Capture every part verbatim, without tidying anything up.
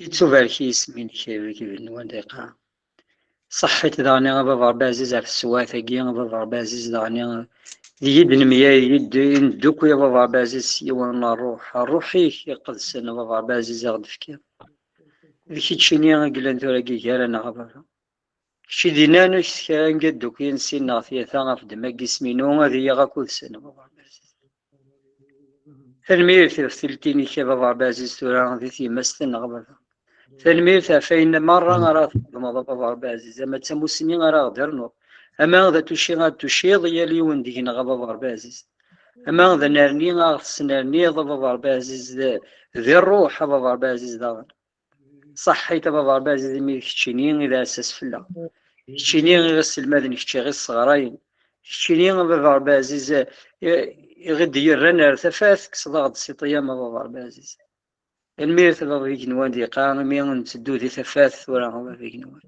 Yettubarek yisem-inek, a baba igenwan d iqaɛen. Ṣaḥḥit daɣen a baba Ṛebbi ɛziz ɣef teswiɛt-agi, a baba Ṛebbi ɛziz daɣen, deg-i d-nemyayed, neddukel a baba Ṛebbi ɛziz s yiwen n ṛṛuḥ, ṛṛuḥ-ik iqedsen a baba Ṛebbi ɛziz i ɣ-d-tefkiḍ. D keččini i yellan tura-agi gar-aneɣ a baba. Kečč i d-yennan kra n yeddukklen sin neɣ tlata ɣef ddemma n yisem-inu, ad iliɣ akked-sen a baba Ṛebbi ɛziz. Tanemmirt ɣef tiltin-ik a baba Ṛebbi ɛziz tura di tyemmazt-nneɣ a baba. Tanemmirt ɣef ayen merra ara txedmeḍ a baba Ṛebbi ɛziz, ama d tamussni ara ɣ-d-ternuḍ, ama d atuci ara d-tuciḍ i yal yiwen deg-neɣ a baba Ṛebbi ɛziz, ama d anerni ara ɣ-tesnerniḍ a baba Ṛebbi ɛziz, d, di ṛṛuḥ a baba Ṛebbi ɛziz daɣen. Ṣaḥḥit a baba Ṛebbi ɛziz imi d keččini i d aɛessas fell-aɣ. Keččini i ɣ-isselmaden, kečč i ɣ-isseɣrayen. Keččini a baba Ṛebbi ɛziz, i, i ɣ-d-yerran ar tafat, tekkseḍ-aɣ-d si ṭṭyam a baba Ṛebbi ɛziz. Tanemmirt a baba igenwan d iqaɛen imi netteddu di tafat tura a baba igenwan.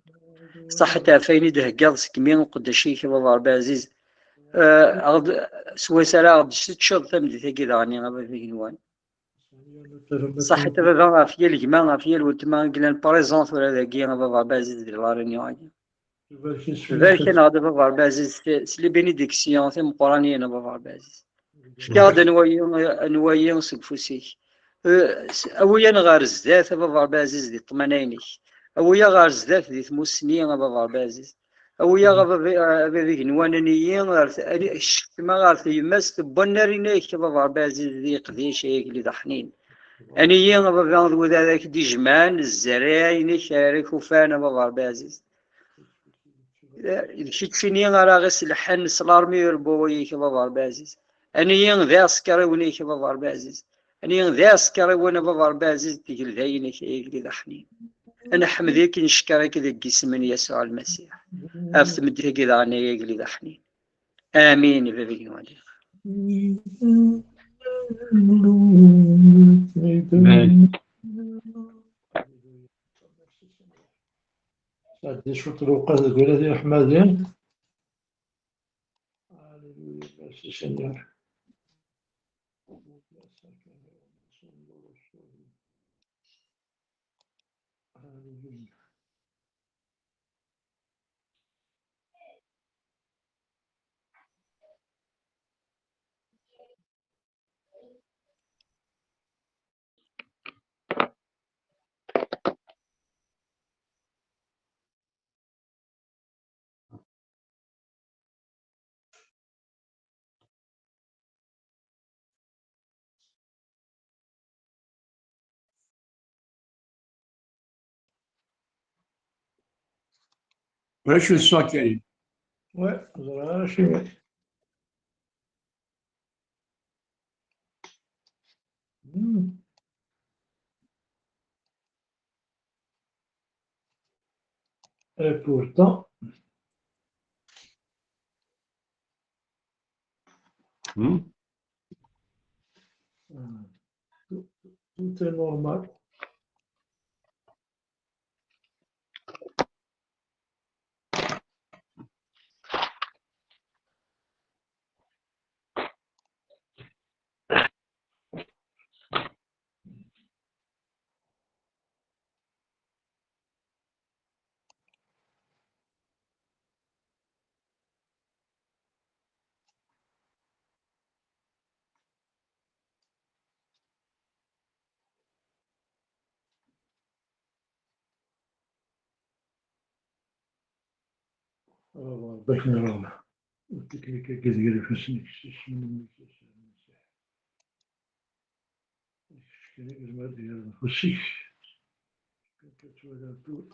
Ṣaḥḥit ɣef wayen i d-theggaḍ segmi uqeddac-ik a baba Ṛebbi ɛziz. Eh, aɣ-d-, swayes ara aɣ-d-teččeḍ tameddit-agi daɣen a baba igenwan. Ṣaḥit a baba ɣef yal gma, ɣef yal weltma i yellan présent tura dagi, a baba Ṛebbi ɛziz di la réunion-agi. Barek-aneɣ-d a baba Ṛebbi ɛziz s, s les bénédictions timeqqranin a baba Ṛebbi ɛziz. Efk-aɣ-d ad nwayi, ad nwayi seg ufus-ik. Eh, s-, awi-aneɣ ɣer zdat a baba Ṛebbi ɛziz di ṭṭmana-inek. Awi-aɣ ɣer zdat di tmussni a baba Ṛebbi ɛziz. Awi-aɣ a baba, a baba igenwan, ani-yi ɣer t-, ani-, kecmeɣ ɣer tyemmazt n wannar-inek a baba Ṛebbi ɛziz di leqdic ay agellid aḥnin. Ani-yi a baba d wid ara k-d-ijemɛen, zzerriɛa-inek ara k-ufan a baba Ṛebbi ɛziz. D keččini ara ɣ-iselḥen s l'armure n wawal-ik a baba Ṛebbi ɛziz. Ani-yi d iɛsekriwen-ik a baba Ṛebbi ɛziz. Ani-yi d iɛsekriwen a baba Ṛebbi ɛziz n tgelda-inek ay agellid aḥnin. Ad nḥemd-ik, ncekkeṛ-ik deg yisem n Yasuɛ Lmasiḥ. Ɣef tmeddit-agi daɣen ay agellid aḥnin. Amin, a baba igenwan. Amin. Sɛeddi cwiṭ n lewqat deg wala tiḥmadin. Alléluia, merci Seigneur. Alléluia. Ulac le son, Karim. Ouais, ẓriɣ ara acimi. Hmm. Et pourtant. Hmm. Tout, tout est normal. Ṛebbi akken ṛeɣma. Ur teklik akka deg ifassen-ik s isem n Msih. Kečč kan i yezmer ad d-yerr ufus-ik. Kečč kan ad twaliḍ tout,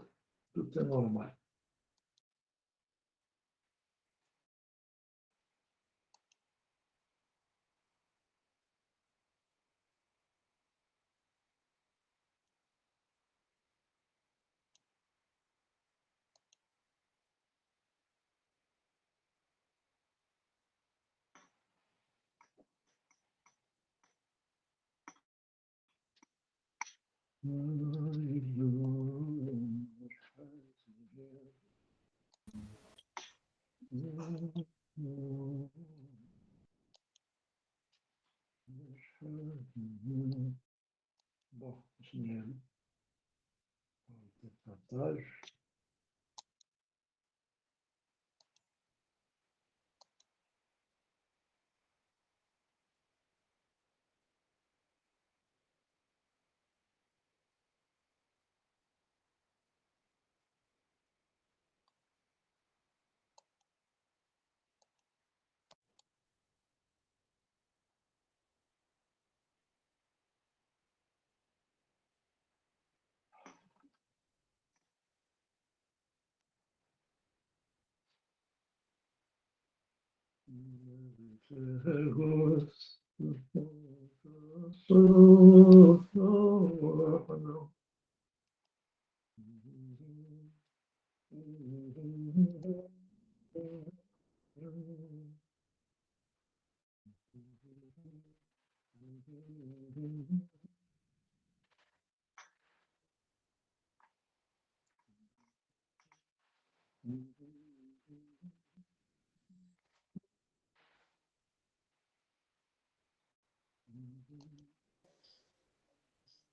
tout est normal. Bon, Ṭṭac.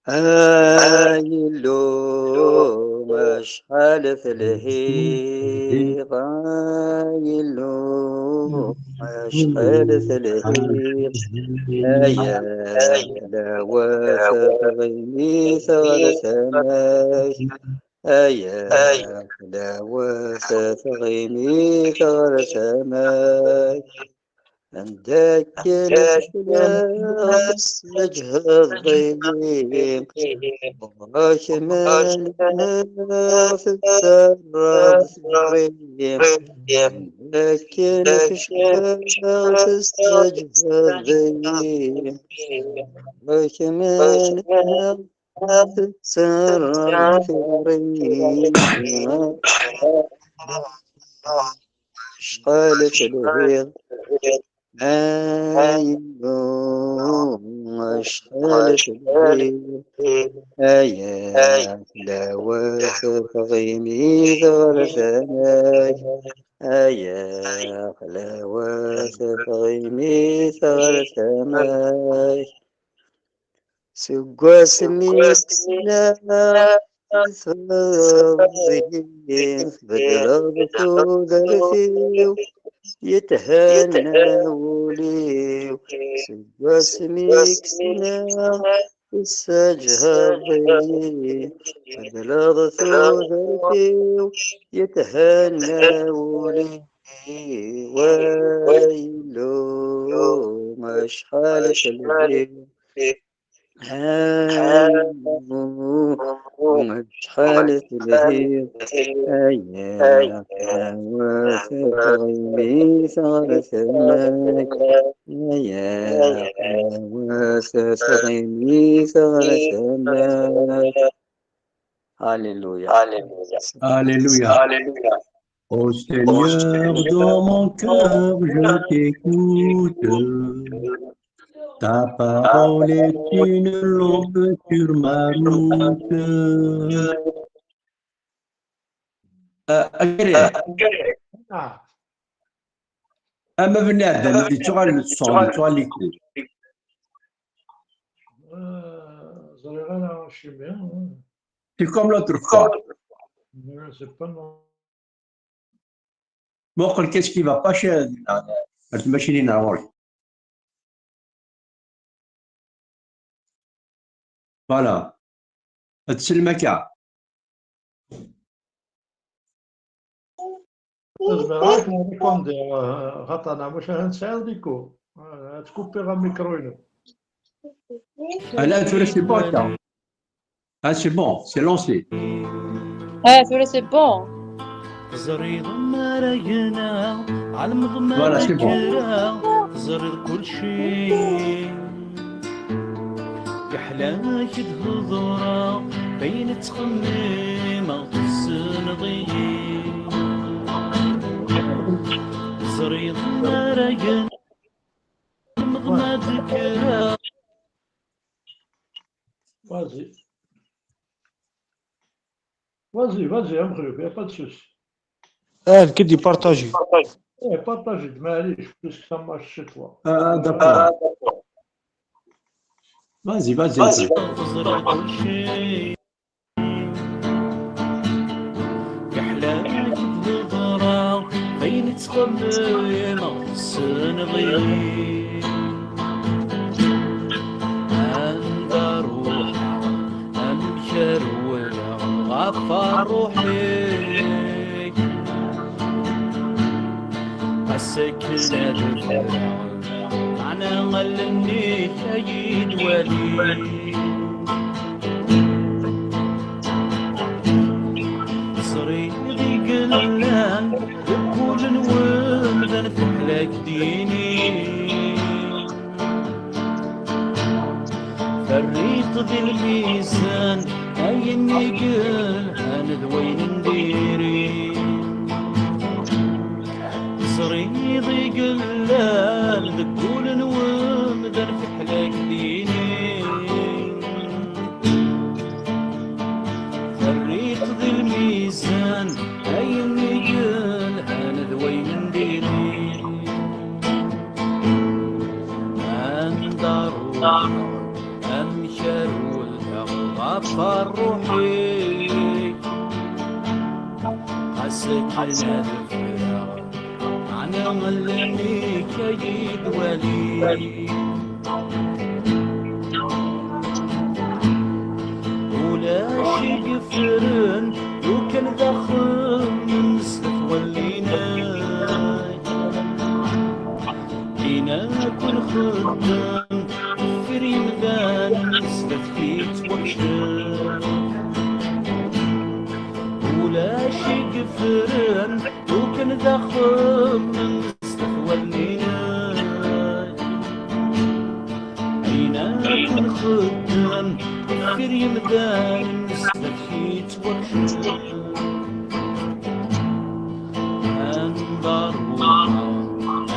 Ay Illu, acḥal telhiḍ, ay Illu, acḥal telhiḍ, ay lawas tɣimit ɣer tama-k, ay lawas tɣimit ɣer tama-k. Anda akken fell-aɣ tesǧehdeḍ-iyi, ɣur-k ma nniɣ tettarraḍ-iyi. Anda akken fell-aɣ tesǧehdeḍ-iyi, ɣur-k ma nniɣ tettarraḍ-iyi. Acḥal telhiḍ, ay Illu, acḥal telhiḍ, ay lawas tɣimit ɣer tama-k, ay lawas tɣimit ɣer tama-k. Seg wasmi i k-ssneɣ teffreḍ-iyi, tbeddleḍ tudert-iw, yethenna wul-iw. Seg wasmi i k-ssneɣ tessaǧhaḍ-iyi, tbeddleḍ tudert-iw, yethenna wul-iw. Ay Illu, acḥal telhiḍ, acḥal telhiḍ, ay lawas tɣimit ɣer tama-k, ay lawas tɣimit ɣer tama-k. Alléluia. Alléluia. Ô Seigneur, dans mon cœur, je t'écoute. Ta parole est une lampe sur ma route. Ah, agréable. Ah. Ama bnadem, yettuɣal ṣṣut, yettuɣal l'écho. Euh, ẓriɣ ara acimi, hein. C'est comme l'autre fois. Ouais, c'est pas normal. Muqel, qu'est-ce qui va pas chez, ar tmacinin-a ɣur-k? Voilà. Ad tsellem akka. Zemreɣ ad k-répondre, euh, xaṭer neɣ maca ad tesɛiḍ l'écho. Euh, ad tkuppiḍ amikru-inu. Ala, tura c'est bon, attends. Ah, c'est bon, c'est lancé. Ah, tura c'est bon. Teẓriḍ ma ara gneɣ, tɛelmeḍ ma... Voilà, c'est bon. Teẓriḍ kulci. Yeḥla-k d-hedreɣ, ayen ttxemmimeɣ tessneḍ-iyi. Teẓriḍ ma ara gneɣ, tɛelmeḍ ma d-kkreɣ. Vas-y. Vas-y, vas-y, a Mexluf, y a pas de souci. Ah, nekk i d-ipartaji. Eh, partaji-d, maɛlic, puisque ça marche chez toi. Ah, d'accord. Vas-y, vas-y. Vas-y. Anda ruḥeɣ, amek rewleɣ ɣef ṛṛuḥ-ik. Ass akken ad ffreɣ, meɛna allen-ik ay d-wali. Ẓriɣ i yellan deg wul n wemdan, fiḥel ad k-d-iniɣ. Terriḍ di lmizan ayen i yelhan d wayen n diri. Ẓriɣ i yellan deg wul n wemdan, fiḥel ad k-d-iniɣ. Terriḍ di lmizan ayen i yelhan d wayen n diri. Anda ruḥeɣ, amek rewleɣ ɣef ṛṛuḥ-ik. Ɣas akken ad ffreɣ, meɛna allen-ik ay d-wali. Ulac i yeffren, lukan d axemmem sdat wallen-ik. Din akk nxeddem, deffir yimdanen sdat-k yettwakcem. Ulac i yeffren, lukan d axemmem sdat wallen-ik. Din akk nxeddem, deffir yimdanen sdat-k yettwakcem. Anda ruḥeɣ,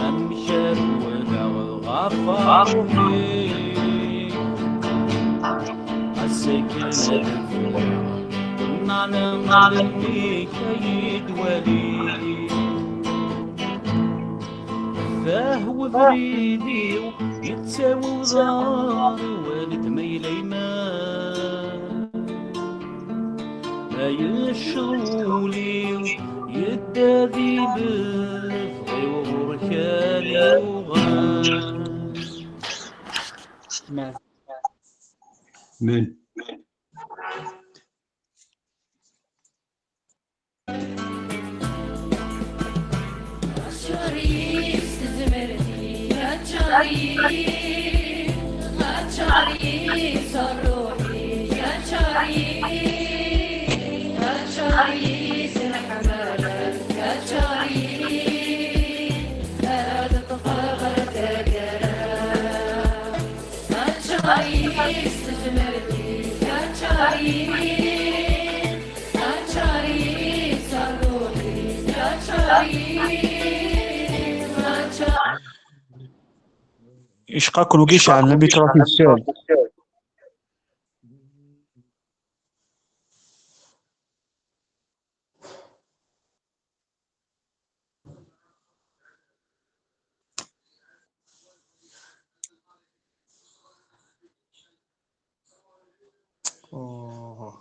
amek rewleɣ ɣef ṛṛuḥ-ik. Ass akken ad ffreɣ, meɛna allen-ik ay d-wali. Fah webrid-iw, yettawi uḍar-iw ad d-maylayman. Ay ccɣel-iw yedda di lebɣi-w, ɣur-k ad yuɣal. Men. Icqa-ken wigi ceɛlen amikṛufun s. Oh.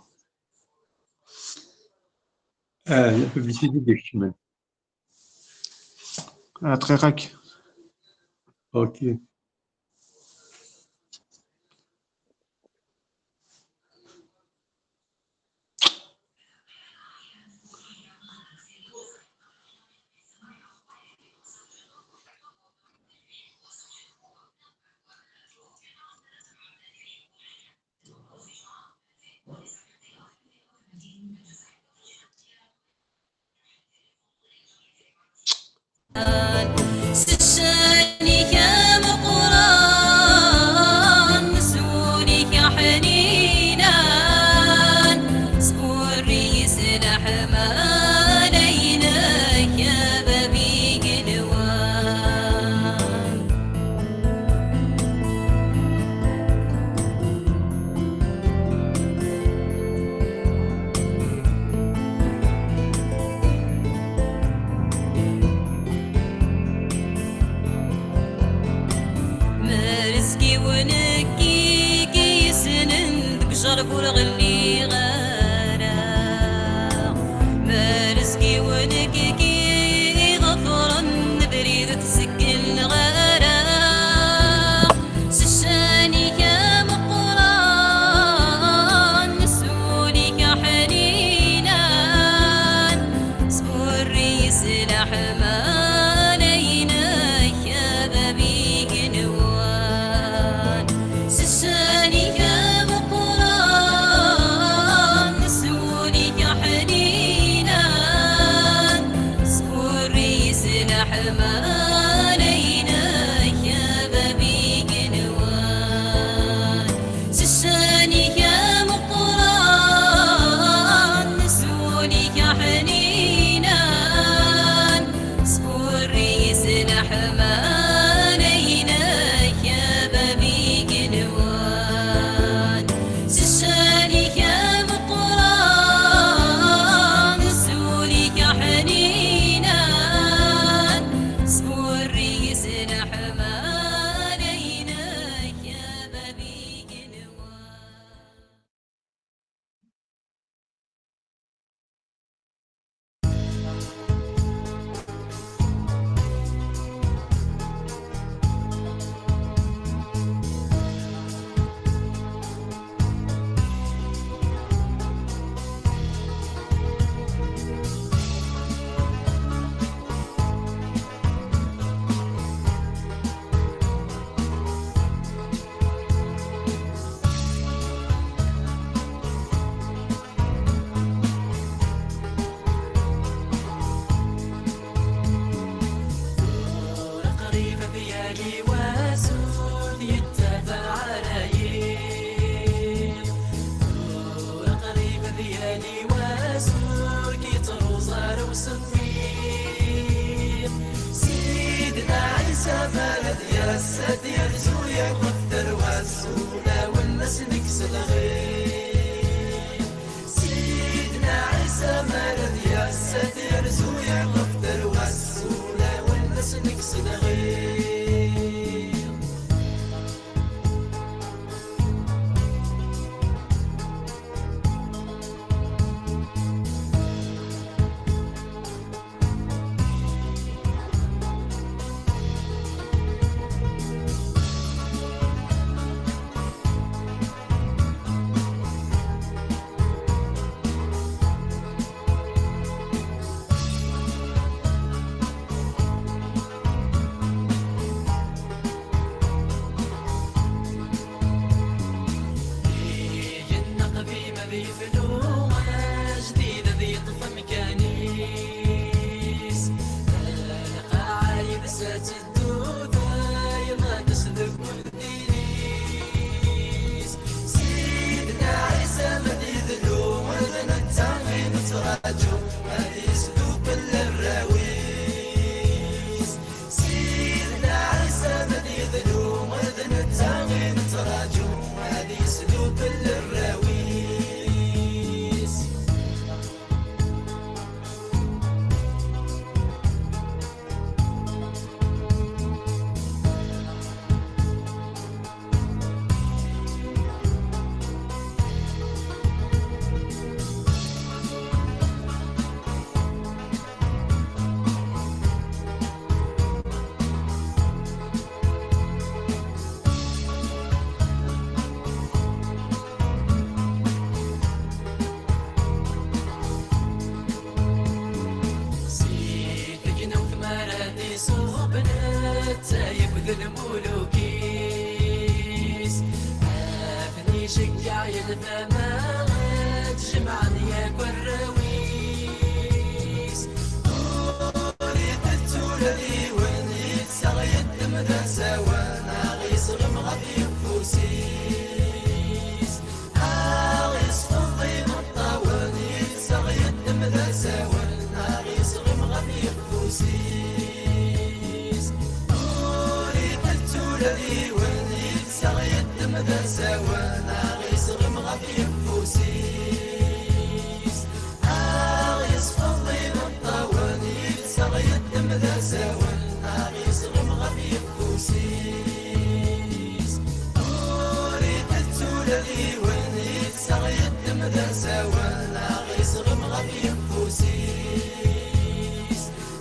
Ah, la publicité d-ikecmen. Ah, dqiqa-k. Ok. S ccan-ik ameqqran, s wul-ik aḥninan, sburri-yi s leḥmala-inek, a bab igenwan. Merẓ-iw nekk i k-yessnen, deg ujerb ur ɣelliɣ ara. Merẓ-iw nekk i k-iḍefren, abrid ur t-seggleɣ ara. Yiwas ur k-yettruẓ ara usemmiḍ. Sidna Ɛisa mi ara d-yas, ad d-yerzu yakk ɣef tarwa-s, ulawen ad s-nekkes lɣiḍ. Sidna Ɛisa mi ara d-yas, ad d-yerzu yakk ɣef tarwa-s, ulawen ad s-nekkes lɣiḍ. Igenni aqdim ad yeflu, ajdid ad yeṭṭef amkan-is. Lqaɛa yid-s ad teddu, tayemmat-s deg udlis. Sidna Ɛisa ma d-idlu, d netta i nettraǧu, ad yesdukkel arraw-is. Sidna Ɛisa ma d-idlu, d netta i nettraǧu, ad yesdukkel arraw-is. Si tegnewt mi ara d-iṣub netta akked lmuluk-is, ad ten-iceggeɛ yal tama, ad jemɛen yakk arraw-is. Ur itett ula d yiwen, yettaɣ yeddem d asawen, aɣ-isɣem ɣef yeffus-is. Aɣ-isfeḍ imeṭṭawen, yettaɣ yeddem d asawen, aɣ-isɣem ɣef yeffus-is. Ur itett ula d yiwen, yettaɣ yeddem d asawen, aɣ-isɣem ɣef yeffus-is. Aɣ-isfeḍ imeṭṭawen, yettaɣ yeddem d asawen, aɣ-isɣem ɣef yeffus-is. Ur itett ula d yiwen, yettaɣ yeddem d asawen, aɣ-isɣem ɣef yeffus-is.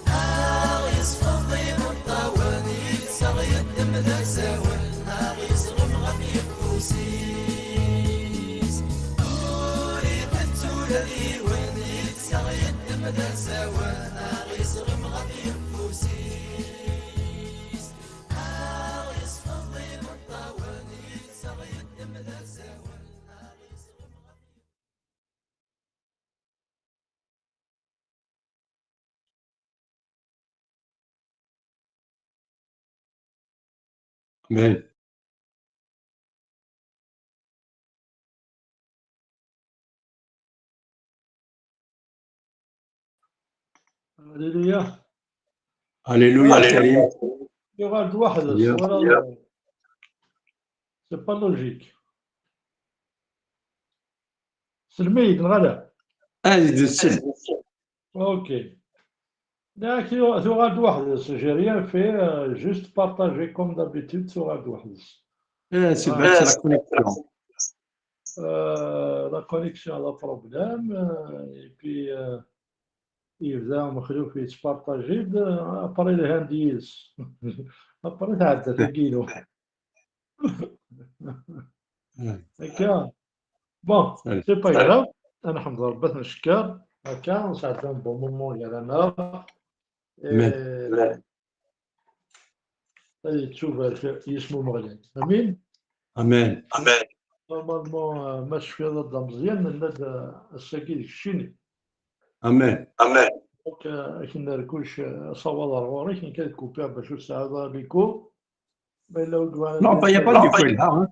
Aɣ-isfeḍ imeṭṭawen, yettaɣ yeddem d asawen, aɣ-isɣem ɣef yeffus-is. Ur itett ula d yiwen, yettaɣ yeddem d asawen, aɣ-isɣem ɣef yeffus-is. Aɣ-isfeḍ imeṭṭawen, yettaɣ yeddem d asawen, aɣ-isɣem ɣef Amen. Alléluia. Alléluia, Karim. Yuɣal-d weḥd-s, Alléluia. Wala, c'est pas logique. Selm-iyi-d, neɣ ala? Ad d-nsel. Ok. Dak, tu-, tuɣal-d weḥd-s. J'ai rien fait, euh, juste partager comme d'habitude, tuɣal-d weḥd-s. Eh, c'est Ah. vrai, c'est la connexion. Euh, la connexion, le problème, euh, et puis, euh, yebda Mexluf yettpartaji-d, euh, après lhan-d yid-s. Après tɛedda tagi-inu. Hmm. Akka. Bon, Allez. C'est pas grave. Ad neḥmed Rebbi, ad t-ncekker. Akka, nesɛedda un bon moment gar-aneɣ. Amen. Eh, ad yettubarek yisem Umeɣlal. Amin. Amen. Normalement, euh, ma tecfiḍ a Dda Meẓyan, nenna-d, euh, ass-agi d keččini. Amen. Amen. Donc, euh, akken ar kullec, euh, asawaḍ ar ɣur-k, nekk ad kupiɣ bac ur tesɛiḍ ara les cours. Ma yella wi yebɣan... Non, pas, il y a pas de cours, hein.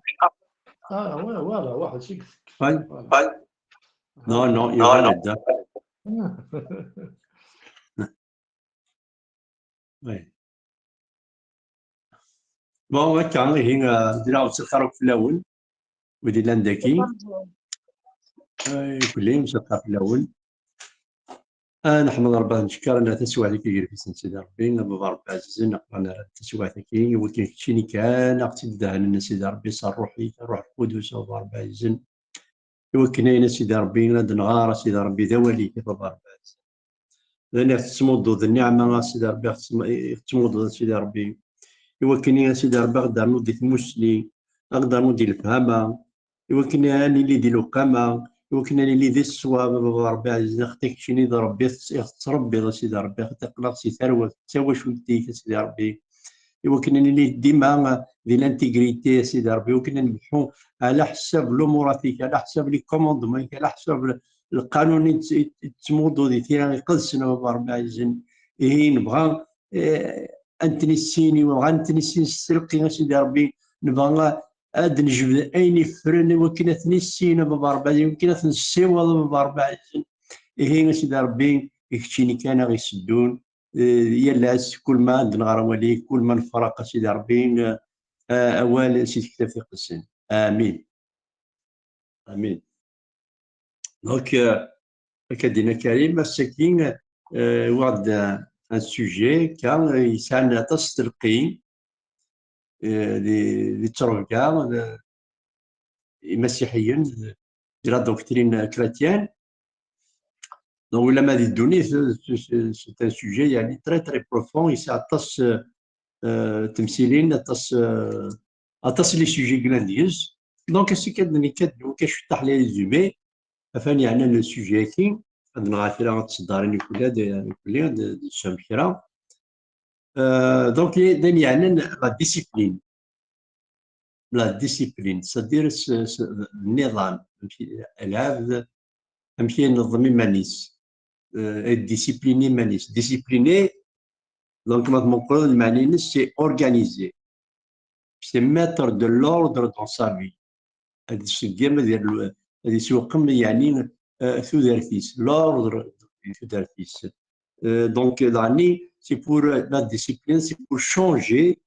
Ah, ouais, voilà, waḥed seg... Ouais. Voilà. Non, non, il y aura le date. Oui. Bon, akka, ihi, ah, dina, mselxir akk fell-awen. Wid yellan daki. Ay, kulli, mselxir fell-awen. Ah, nḥemmed Rebbi, ad ncekker, ad nerr taswiɛt-agi gar yifis n Sidi Rebbi, a Baba Rebbi ɛzizen, aql-aɣ nerra taswiɛt-agi, i wakken keččini kan, ad ɣ-tt-id-dehnen, a Sidi Rebbi, s Ṛṛuḥ-ik, Ṛṛuḥ Lqudus, a Baba Rebbi ɛzizen. I wakken ayen, a Sidi Ṛebbi, ad nɣer, a Sidi Ṛebbi, d awal-ik, a Baba Rebbi ɛzizen. D ayen i ɣ-tettmudduḍ nniɛma, a Sidi Ṛebbi, i ɣ-tettm-, i ɣ-tettmudduḍ, a Sidi Ṛebbi. I wakken, a Sidi Ṛebbi, ad ɣ-d-ternuḍ di tmusni, ad ɣ-d-ternuḍ di lefhama, i wakken ad nili di lewqama, i wakken ad nili di ṣṣwab, a Baba Ṛebbi ɛzizen, axaṭer keččini d Ṛebbi i tettṛebbiḍ, a Sidi Ṛebbi, axaṭer aql-aɣ si tarwa-, d tawacult-ik, a Sidi Ṛebbi. I wakken ad nili dima di l'intégrité, a Sidi Ṛebbi, i wakken ad nleḥḥu ɛla ḥsab lumurat-ik, ɛla ḥsab les commandements-ik, ɛla ḥsab l-, lqanun i tt-, i tt-, i tettmuddu di tira iqedsen, a Baba Ṛebbi ɛzizen. Ihi nebɣa, eh, ad ten-nissin, i nebɣa ad ten-nissin s telqi, a Sidi Ṛebbi, nebɣa ad d-nejbed ayen iffren i wakken ad ten-nissin, a Baba Ṛebbi ɛzizen, i wakken ad ten-nessiweḍ, a Baba Ṛebbi ɛzizen. Ihi, a Sidi Ṛebbi, i keččini kan a ɣ-iseddun, eh, yal ass, kul ma d-nɣer awal-ik, kul ma nefraq, a Sidi Ṛebbi, eh, awal si tektabt iqedsen. Amin. Amin. Donc, euh, akka d-yenna Karim, ass-agi, euh, uɣeɣ-d, euh, un sujet, kan, euh, yesɛan aṭas n telqi, euh, di, di ttrebga, euh, imasiḥiyen, de, de la doctrine chrétienne. Donc, ulamma di ddunit, c'est, c'est, c'est un sujet, yani, très, très profond, yesɛa aṭas, euh, euh, temsilin, aṭas, euh, aṭas n les sujets i yellan deg-s. Donc, ass-agi ad nekkat, nekkat cwiṭ ḥla résumé, afan yeɛnan le sujet-agi, ad nɣer kra n tseddarin ikulli, ad, ikulli, ad, ad d-nessewhem kra. Euh, donc, d ayen yeɛnan la discipline. La discipline, c'est-à-dire s, s, nniḍam, amek i, lɛebd, amek i ineḍḍem iman-is, euh, discipline iman-is. Discipliné, donc, ma tmuqleḍ lmeɛna-ines, c'est organisé. C'est mettre de l'ordre dans sa vie. Ad iseggem, ad yerr-, ad isewqem, yani, euh, tudert-is, l'ordre di tudert-is. Euh, donc, daɣenni, c'est pour, euh, la discipline, c'est pour changer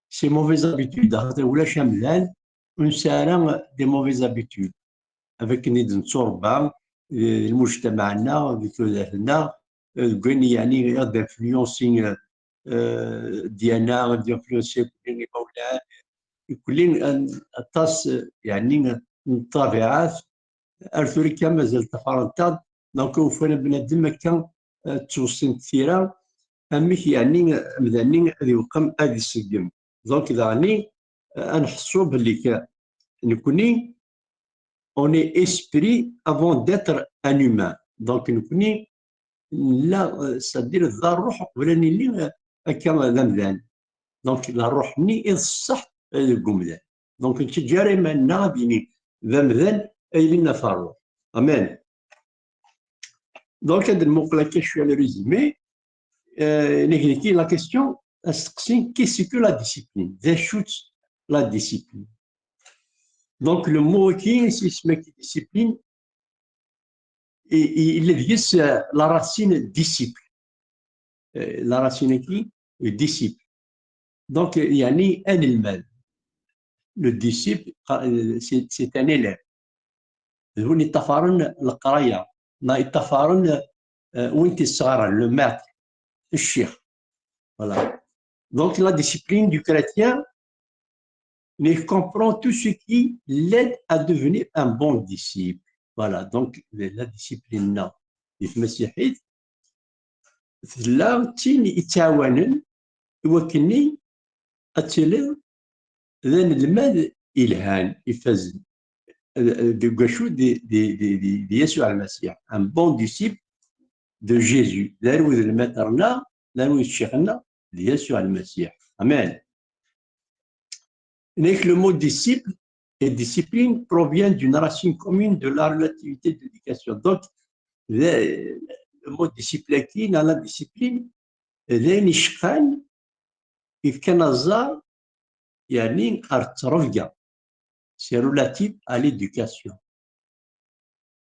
ces mauvaises habitudes. Axaṭer ulac amdan ur nesɛi ara des mauvaises habitudes. Avec akken i d-netturebba, euh, lmujtamaɛ-nneɣ, di tudert-nneɣ, euh, deg wayen, yani, i ɣ-d-influenci, euh, euh, ddyana, ad d-influenci akk imawlan, ikulli, euh, aṭas, euh, yani, n ṭṭabiɛat, ar tura kan mazal ṭṭafarent-aɣ-d, donc ufan bnadem akka, euh, ttweṣṣint tira, amek, yani, amdan-nni ad iweqqem, ad iseggem. Donc, daɣenni, euh, ad nḥessu belli ka, nekni, on est esprit avant d'être un humain. Donc, nekni, nella, euh, c'est-à-dire, d ṛṛuḥ qbel ad nili, euh, akka d amdan. Donc, la ṛṛuḥ-nni i d ṣṣeḥ, euh, deg umdan. Donc, ur nettaǧǧa ara iman-nneɣ ad yili d amdan, ad yili ɣef ṛṛuḥ. Amen. Donc, ad nmuqel akka cwiya le résumé. Euh, nagi, la question, asteqsi, qu'est-ce que la discipline? D acu-tt la discipline? Donc, le mot-agi, isem-agi discipline, i, i, yella deg-s, euh, la racine disciple. Euh, la racine-agi, disciple. Donc, euh, yani, anelmad. Le disciple, euh, c'est, c'est un élève. D win yeṭṭafaren leqraya, neɣ yeṭṭafaren, euh, win t-yesɣaren, le maître, ccix. Voilà. Donc, la discipline du chrétien, il comprend tout ce qui l'aide à devenir un bon disciple. Voilà. Donc, la discipline-a, di tmasiḥit, tella d tin yettɛawanen i wakken ad tiliḍ d anelmad ilhan, ifazen, deg wacu, di, di, di, di, di Yasuɛ Lmasiḥ. Un bon disciple de Jésus. D arwed lmater-nneɣ, d arwed ccix-nneɣ, d Yasuɛ Lmasiḥ. Amen. Donc, le mot disciple et discipline provient d'une racine commune de la relativité de l'éducation. Donc, le, le mot disciple-agi, la, la discipline, d ayen icqan, yefkan aẓar, yani, ar ttrebga. C'est relatif à l'éducation.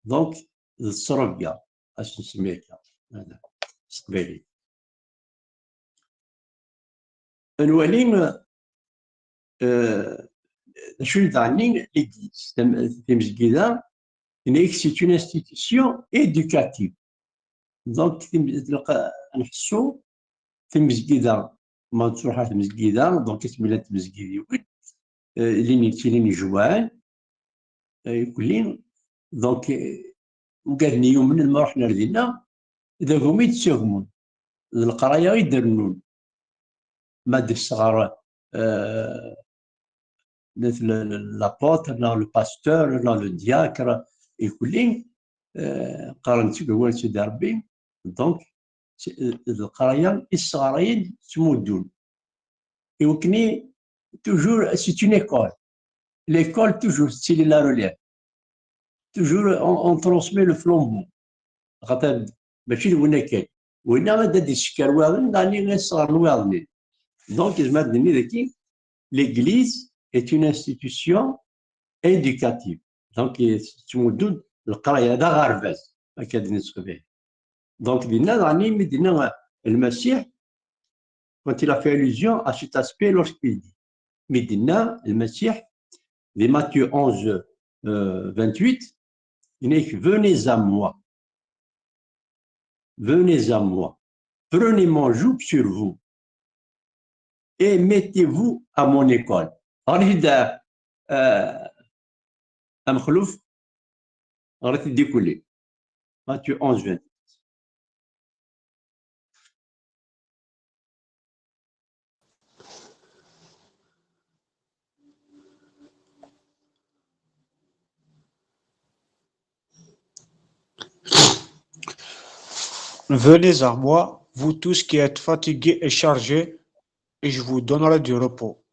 Donc, d ttrebga, ad s-nsemmi akka. Hada, s teqbaylit. Nwali, euh, d acu i d-ɛni l'église, tam-, timezgida, yenna-yak c'est une institution éducative. Donc, tim-, tleqa-, nḥessu timezgida, ma nettruḥ ar tmezgida, donc, asmi llant tmezgidiwin, euh, lin yettilin ijewɛen, euh, ikelli. Donc, euh, ugaden i yumnen ma ruḥen ar dinna, d agumi d-ttagmun, d leqraya i d-rennun. Ma d-isɣer, euh, le, le, le, l'apôtre, neɣ le pasteur, neɣ le diacre, ikelli, euh, qqaren-tt deg wawal n Sidi Ṛebbi. Donc, c'est, euh, d leqraya i sseɣrayen, ttmuddun. I wakken i, toujours, c'est une école. L'école, toujours, tettili la relève. Toujours, on, on transmet le flambeau. Xaṭer, mačči d winna kan. Winna ad d-isekker wayeḍ-nni, neɣ ad yesɣer wayeḍ-nni. Donc, yezmer ad d-nini daki, l'église est une institution éducative. Donc, tettmuddun leqraya, d aɣerbaz, akka d-nettqabal. Donc, dinna, daɣen, mi d-yenna Lmasiḥ, quand il a fait allusion à cet aspect lorsqu'il dit, mi d-yenna Lmasiḥ, di Matthieu onze, euh, vingt-huit, il dit, venez à moi. Venez à moi. Prenez mon joug sur vous et mettez-vous à mon école. Ɣer-it-id, euh, Amexluf, ɣer-it-id dikuli. Matthieu onze, vingt. Venez à moi, vous tous qui êtes fatigués et chargés, et je vous donnerai du repos.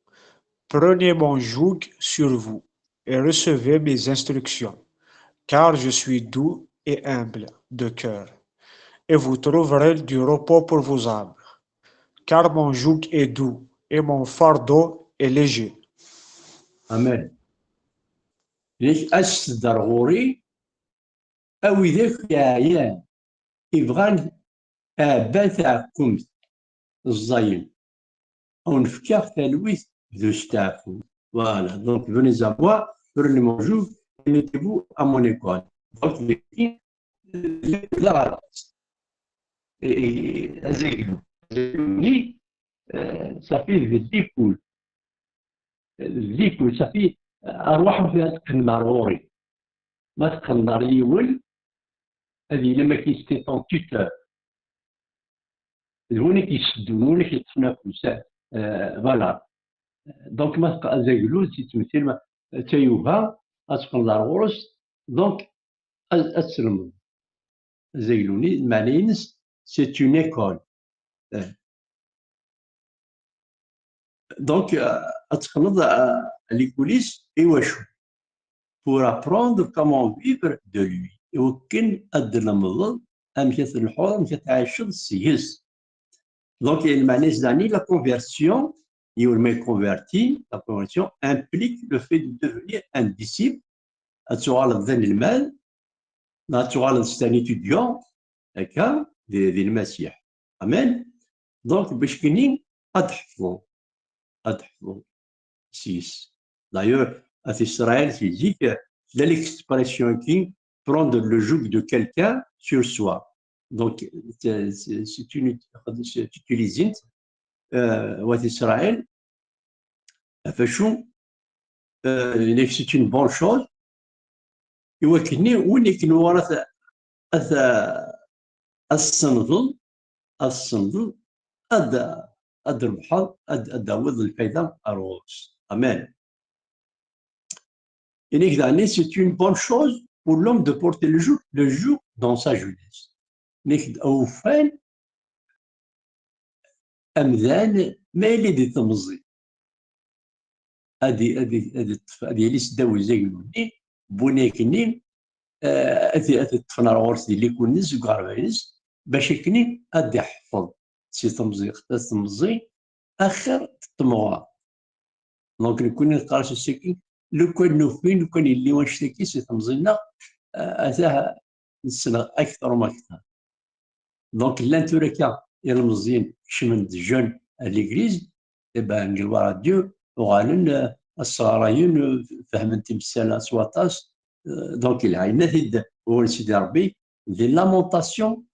Prenez mon joug sur vous et recevez mes instructions, car je suis doux et humble de cœur, et vous trouverez du repos pour vos âmes, car mon joug est doux et mon fardeau est léger. Amen. Yak, aset-d ar ɣur-i, a widak yeɛyan, ibɣan aɛebban taɛekkumt, ẓẓayen. A wen-fkeɣ talwit d usteɛfu. Voilà, donc venez à moi, prenez mon joug, et mettez-vous à mon école. Donc, d aɣerbaz. Et, et, azaglu, azaglu-nni, euh, safi d l'école. D l'école, safi, arwaḥ ad teqqnem ar ɣur-i. Ma teqqneḍ ar yiwen, ad yili am akken c'est ton tuteur. D win i k-yesseddun, win i k-yeṭṭfen afus. Euh, voilà. Donc, ma teqqa-, azaglu, si ttmetil, ma, d tayuga, ad teqqneḍ ar ɣur-s. Donc, ad, ad teslemdeḍ. Azaglu-nni, lmeɛna-ines, c'est une école. Eh. Donc, euh, ad teqqneḍ, euh, à l'école-is, i wacu? Pour apprendre comment vivre de lui. I wakken ad d-tlemdeḍ amek ad tleḥḥuḍ, amek ad tɛiceḍ seg-s. Donc, lmeɛna-is daɣen, la conversion, yiwen ma converti, la conversion implique le fait de devenir un disciple, ad tuɣaleḍ d anelmad, neɣ ad tuɣaleḍ c'est un étudiant, akka, di, di Lmasiḥ. Amen. Donc, bac kini ad teḥfeḍ, ad teḥfeḍ seg-s. D'ailleurs, at Israël, si zik, tella l'expression-agi, prendre le joug de quelqu'un sur soi. Donc, c'est, c'est, c'est une, c'est utilisé, euh, wat Israël, ɣef wacu, euh, c'est une bonne chose. I wakken-nni, win akken ur ad, ad, ad tessneḍ, ad tessneḍ, ad, ad trebḥeḍ, ad, ad d-tawiḍ lfayda ar ɣur-s. Amen. Yenna-k daɣen, c'est une bonne chose pour l'homme de porter le joug, le joug dans sa jeunesse. Yenna-k-d awufan amdan ma yella di temẓi. Ad i-, ad i-, ad iṭṭef, ad yali seddaw uzaglu-nni, n win akken-nni, eh, ad i-, ad iṭṭfen ar ɣur-s di likul-nnes, deg uɣerbaz-nnes, bac akken ad d-iḥfeḍ si temẓi, temẓi axir n temɣer. Donc, nekkni neqqar-as ass-agi, lukan nufi, lukan yelli wannect-agi si temẓi-nneɣ, atah nsel akter u akter. Donc, llan tura akka ilmeẓyen kecmen-d jeune à l'église, et ben, gloire à Dieu, uɣalen, euh, ad sɣarayen, euh, fehmen timsal s waṭas. Euh, donc, yelha, yenna-t-id wawal n Sidi Rebbi, di Lamentation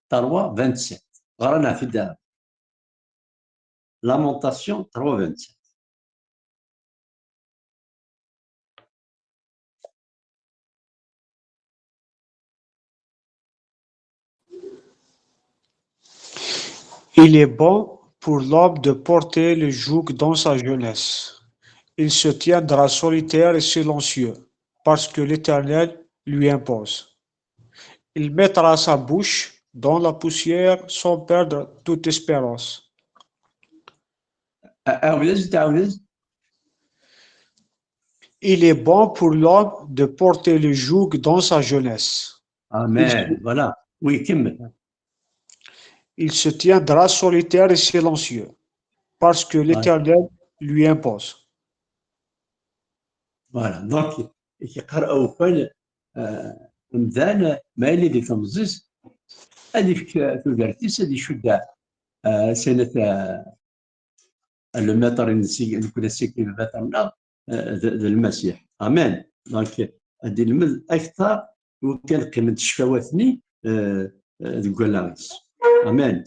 trois vingt-sept. Ɣran-aɣ-t-id. Lamentation trois vingt-sept. Il est bon pour l'homme de porter le joug dans sa jeunesse. Il se tiendra solitaire et silencieux, parce que l'Éternel lui impose. Il mettra sa bouche dans la poussière sans perdre toute espérance. Il est bon pour l'homme de porter le joug dans sa jeunesse. Amen. Voilà. Oui, Kim. Il se tiendra solitaire et silencieux, parce que l'Éternel lui impose. Voilà. Donc, yeqqar awal, euh, amdan, ma yella di temẓi-s, ad yefk tudert-is, ad icudd, euh, sinat, euh, le maître-nneɣ, nekkni assikel n le maître-nneɣ, euh, d, d Lmasiḥ. Amen. Donc, ad ilmed akter, iwakken qqiment ccfawat-nni, euh, euh, deg wallaɣ-is. Amen.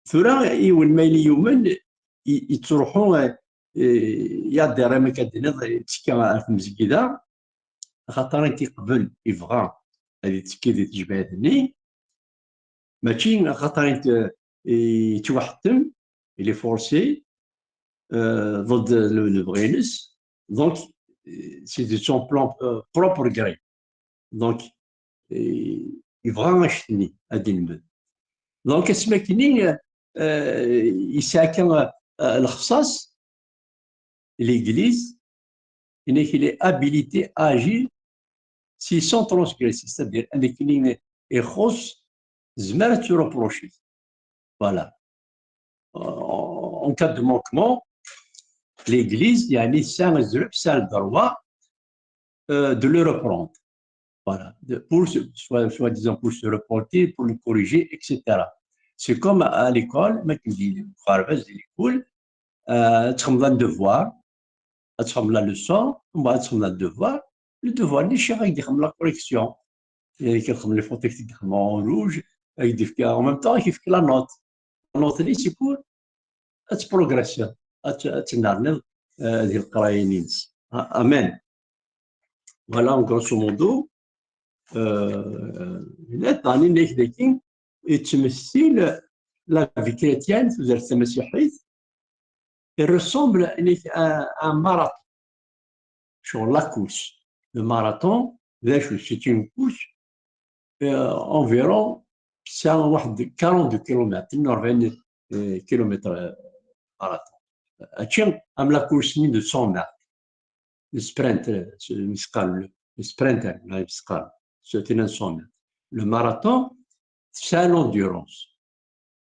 Tura, yiwen ma yella yumen, i, yettruḥu, euh, euh, yaḍ iram akka d-tiniḍ, yettekka ar tmezgida, axaṭer ayen t-iqbel, yebɣa ad yettekki di tejmaɛt-nni, mačči axaṭer ayen t-, yettwaḥettem, il est forcé, euh, ضد le, lebɣi-ines. Donc, euh, c'est de son plan, euh, propre gré. Donc, euh, yebɣa annect-nni ad ilmed. Donc, asmi akken-nni, euh, yesɛa kan, euh, lexṣaṣ, l'église, il est habilité à agir s'il est sans transgresser, c'est-à-dire, akken-nni ixuṣṣ, tezmer ad tt-reprocher. Voilà. Euh, en cas de manquement, l'église, yeɛni, tesɛa azref, tesɛa le droit, euh, de le reprendre. Voilà. De, pour se, soit, soi-disant pour se reporter, pour le corriger, et cetera. C'est comme à l'école, ma tu dis, euh, ad txedmeḍ un devoir, ad txedmeḍ la leçon, mbeɛd ad txedmeḍ le devoir, le devoir-nni, ccix ad k-d-ixdem la correction. Ad k-ixdem les fautes, ad k-ixdem en rouge, ad k-d-yefk, en même temps, ad k-yefk la note. La note-nni, c'est pour ad tprogressiḍ, ad t-, ad tennerniḍ, euh, di leqraya-ines. A-, amen. Voilà, en grosso modo, euh, la, dagi, yettmettil la vie chrétienne, tudert tamasiḥit, il ressemble à un, un marathon. Sur la course. Le marathon, d acu, c'est une course, euh, environ, c'est un, quarante kilomètres, une heure vingt, euh, kilomètres, euh, marathon. Mačči am la course de cent mètres. Le sprint, euh, c'est le sprint, le sprint, c'est un cent mètres. Le marathon, c'est l'endurance.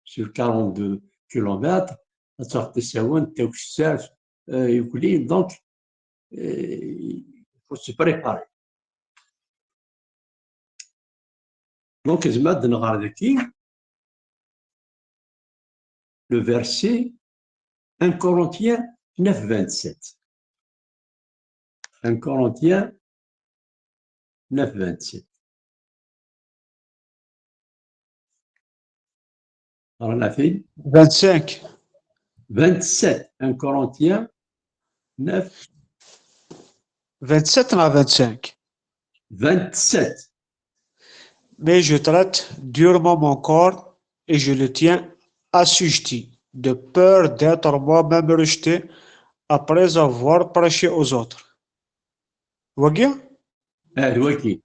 Sur quarante-deux kilomètres, ad taɣeḍ tasawent, takessart, euh, yukli, donc, euh, il faut se préparer. Donc, ad nɣer dagi, le verset un Corinthiens neuf vingt-sept. Un Corinthiens neuf vingt-sept. Ɣer-aɣ-t-id. Vingt-cinq. Vingt-sept, un Corinthiens neuf. Vingt-sept ou vingt-cinq ? Vingt-sept. Mais je traite durement mon corps et je le tiens assujetti, de peur d'être moi-même rejeté après avoir prêché aux autres. Wagi? Ah, d wagi.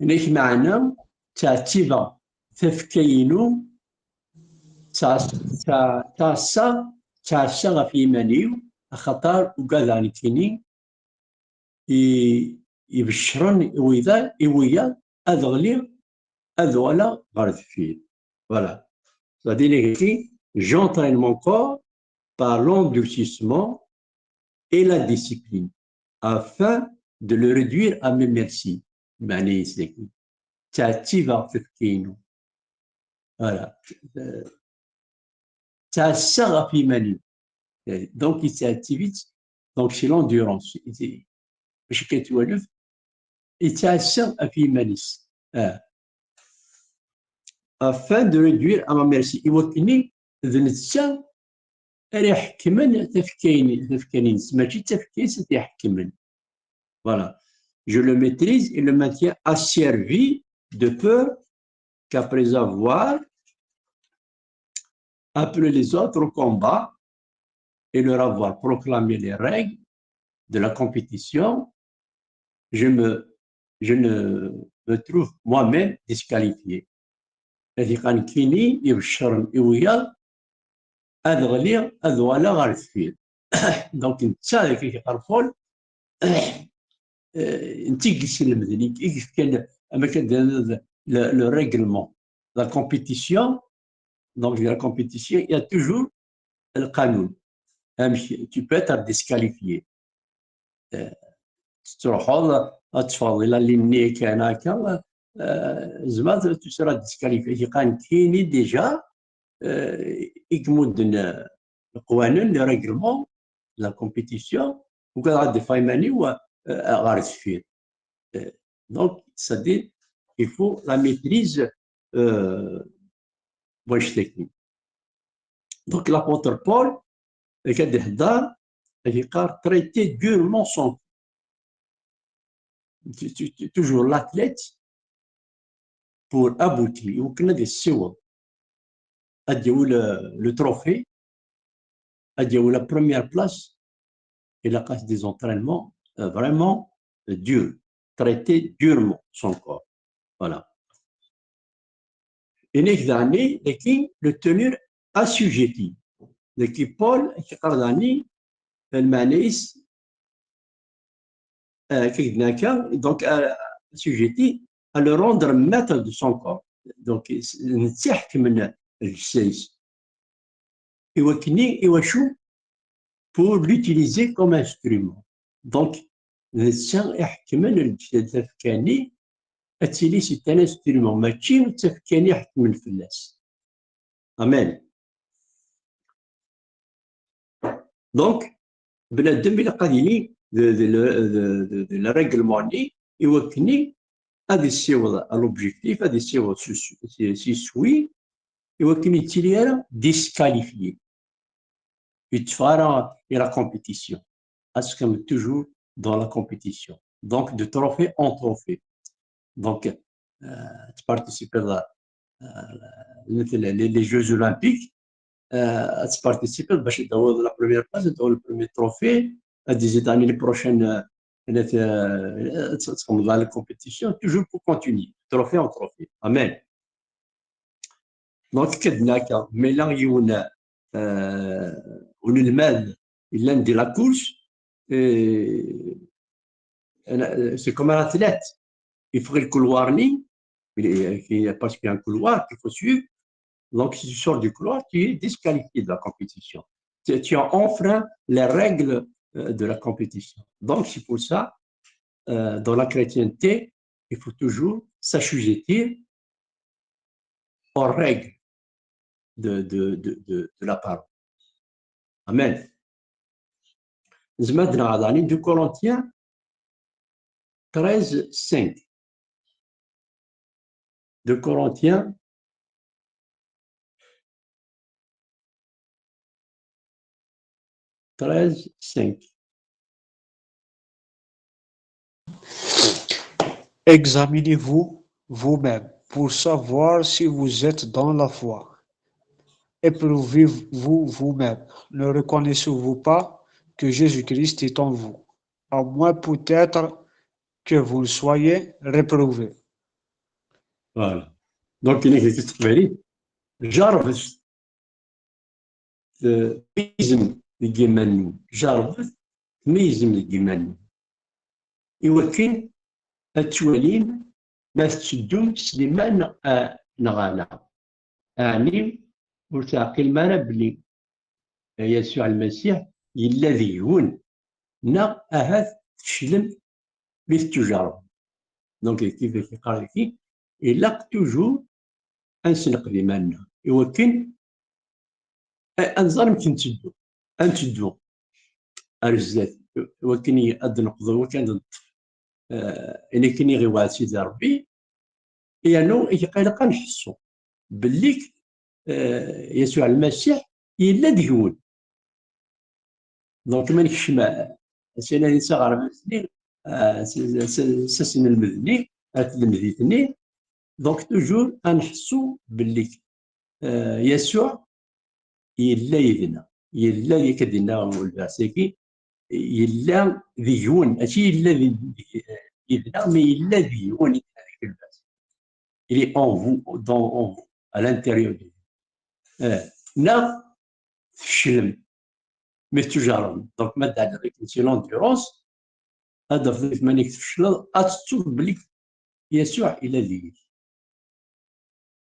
Nek meɛna ttɛettibeɣ tafekka-inu, ttɛa-, ttɛa-, ttɛassa, ttɛassa ɣef yiman-iw, axaṭer ugadeɣ nekkini i, ibeccren i wiyaḍ, i wiyaḍ ad ɣliɣ, ad uɣaleɣ ɣer deffir. Voilà. C'est-à-dire, j'entraîne mon corps par l'endurcissement et la discipline, afin de le réduire à mes merci. Meɛna-is dagi, ttɛettibeɣ tafekka-inu. Voilà. Euh, ttɛassaɣ ɣef yiman-iw. Euh, donc, yettɛettib-itt. Donc, c'est l'endurance. Bac akka twalef, yettɛassa ɣef yiman-is. Ah. Afin de réduire à ma merci. I wakken d netta ara iḥekmen tafekka-ines, mačči d tafekka-ines ad t-iḥekmen. Voilà. Je le maîtrise et le maintiens asservi de peur qu'après avoir appelé les autres au combat et leur avoir proclamé les règles de la compétition, je me, je ne me trouve moi-même disqualifié. Ad iqan kini ibeccren i wiyaḍ ad ɣliɣ, ad uɣaleɣ ɣer deffir. Donc, netta deg iqerful, eh, netta i yeslemden, i yefkan, am akken d le, le règlement, la compétition. Donc, la compétition, il y a toujours le qanun. Amek, tu peux être disqualifié. Eh, tettruḥuḍ ad teffɣeḍ ila linni kan akka, eh, zma tu seras disqualifié. Iqan kini déjà, eh, i yemmudden, eh, leqwanen, les règlements, la compétition, ugadeɣ ad d-afeɣ iman-iw, eh, ɣer deffir. Eh, donc, c'est-à-dire, il faut la maîtrise, euh, wannect-agi. Donc, l'apôtre Paul, ad ihedder, ad iqqar, traiter durement son corps. Tu- tu- tu- toujours l'athlète pour aboutir, iwakken ad yessiweḍ, ad yawi le, le trophée, ad yawi la première place, il a des entraînements, euh, vraiment, euh, durs, traiter durement son corps. Voilà. Inek dani, daki, le tenir assujetti. Daki Paul, iqqar dani, lmeɛna-is, euh, kik dnaka, donc, euh, assujetti à le rendre maître de son corps. Donc, netta iḥekmen lǧessa-is. Iwakken i, iwacu? Pour l'utiliser comme instrument. Donc, netta iḥekmen lǧessa, tafekka-nni, ad tili c'est un instrument, mačči d tafekka-nni iḥekmen fell-as. Amen. Donc, bnadem ilaq ad yili d, d, d, d, d le règlement-nni, iwakken ad yessiweḍ à l'objectif, ad yessiweḍ s, s, s, s iswi, iwakken ur yettili ara disqualifié. Ur yetteffeɣ ara i la compétition. Parce que toujours dans la compétition. Donc, de trophée en trophée. Donc, euh, tu participes à, euh, les, les Jeux Olympiques, euh, tu participes, باش تاخذ la première place, تاخذ le premier trophée, tu dis, l'année prochaine, euh, tu, euh, tu, tu vas dans la compétition, toujours pour continuer, trophée en trophée. Amen. Donc, ked naka, mais là, il y a une, euh, une, une, il y a de la course, et, euh, c'est comme un athlète. Il faut le couloir, il y a, parce qu'il y a un couloir qu'il faut suivre. Donc, si tu sors du couloir, tu es disqualifié de la compétition. Tu, tu as enfreint les règles, euh, de la compétition. Donc, c'est pour ça, euh, dans la chrétienté, il faut toujours s'assujettir aux règles de, de, de, de, de la parole. Amen. Zma d-neɣ dani deux Corinthiens treize cinq. Deux Corinthiens treize cinq. Examinez-vous vous-même pour savoir si vous êtes dans la foi. Éprouvez-vous vous-même. Ne reconnaissez-vous pas que Jésus-Christ est en vous, à moins peut-être que vous ne soyez réprouvé. Voilà. Donc, il est écrit, jarrebet, euh, tmeyyzem deg yiman-nwen. Jarrebet, tmeyyzem deg yiman-nwen. Iwakken ad twalim ma tetteddum s liman neɣ, a-, neɣ ala. Ɛni ur teɛqilem ara belli Yasuɛ Lmasiḥ yella deg-wen, neɣ ahat tfeclem mi tettujerrem? Donc, kif i yeqqar daki, ilaq toujours ad nesneqd iman-nneɣ i wakken a, a nẓer amek netteddu, ad netteddu ar zdat, i wakken i, ad d-neqḍu, i wakken ad neṭṭef, eh, ayen akken i ɣ-iwɛed Sidi Ṛebbi, yernu ilaq ad nḥessu belli, eh, Yasuɛ Lmasiḥ yella deg-wen. Donc, ma nekcem, eh, s aɣerbaz-nni, eh, s, s, s aselmed-nni, ar tlemdit-nni, donc, toujours, ad nḥessu belli, eh, Yasuɛ yella yid-neɣ. Yella, yak ad d-yenna ulbas-agi, yella deg-wen. Mačči yella di, di, yid-neɣ, mais yella deg-wen, yenna deg ulbas. Il est en vous, dans, en vous, à l'intérieur de vous. Eh, neɣ tfeclem mi tettujhṛem. Donc, ma d-ɛniɣ akken si l'endurance, ad d-tafeḍ iman-ik tfecleḍ, ad tettuḍ belli Yasuɛ ila deg-k.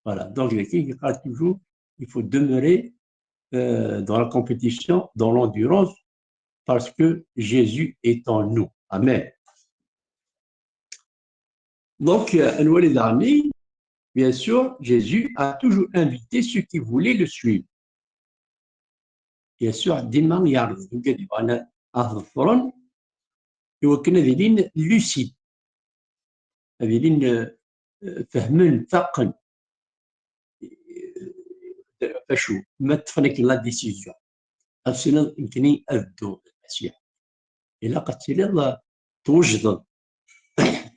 Voilà. Donc, il dit toujours, il faut demeurer, euh, dans la compétition, dans l'endurance, parce que Jésus est en nous. Amen. Donc, euh, ad nwali daɣen, bien sûr, Jésus a toujours invité ceux qui voulaient le suivre. Yasuɛ dima yeɛreḍ i wigad yebɣan ad t-ḍefren, i wakken ad ilin lucides, ad ilin, eh, eh, fehmen, faqen, eh, acu, ma ṭṭfen akken la décision, ad tiniḍ, nekkni ad dduɣ d Lmasiḥ. Ilaq ad tiliḍ, eh, twejdeḍ.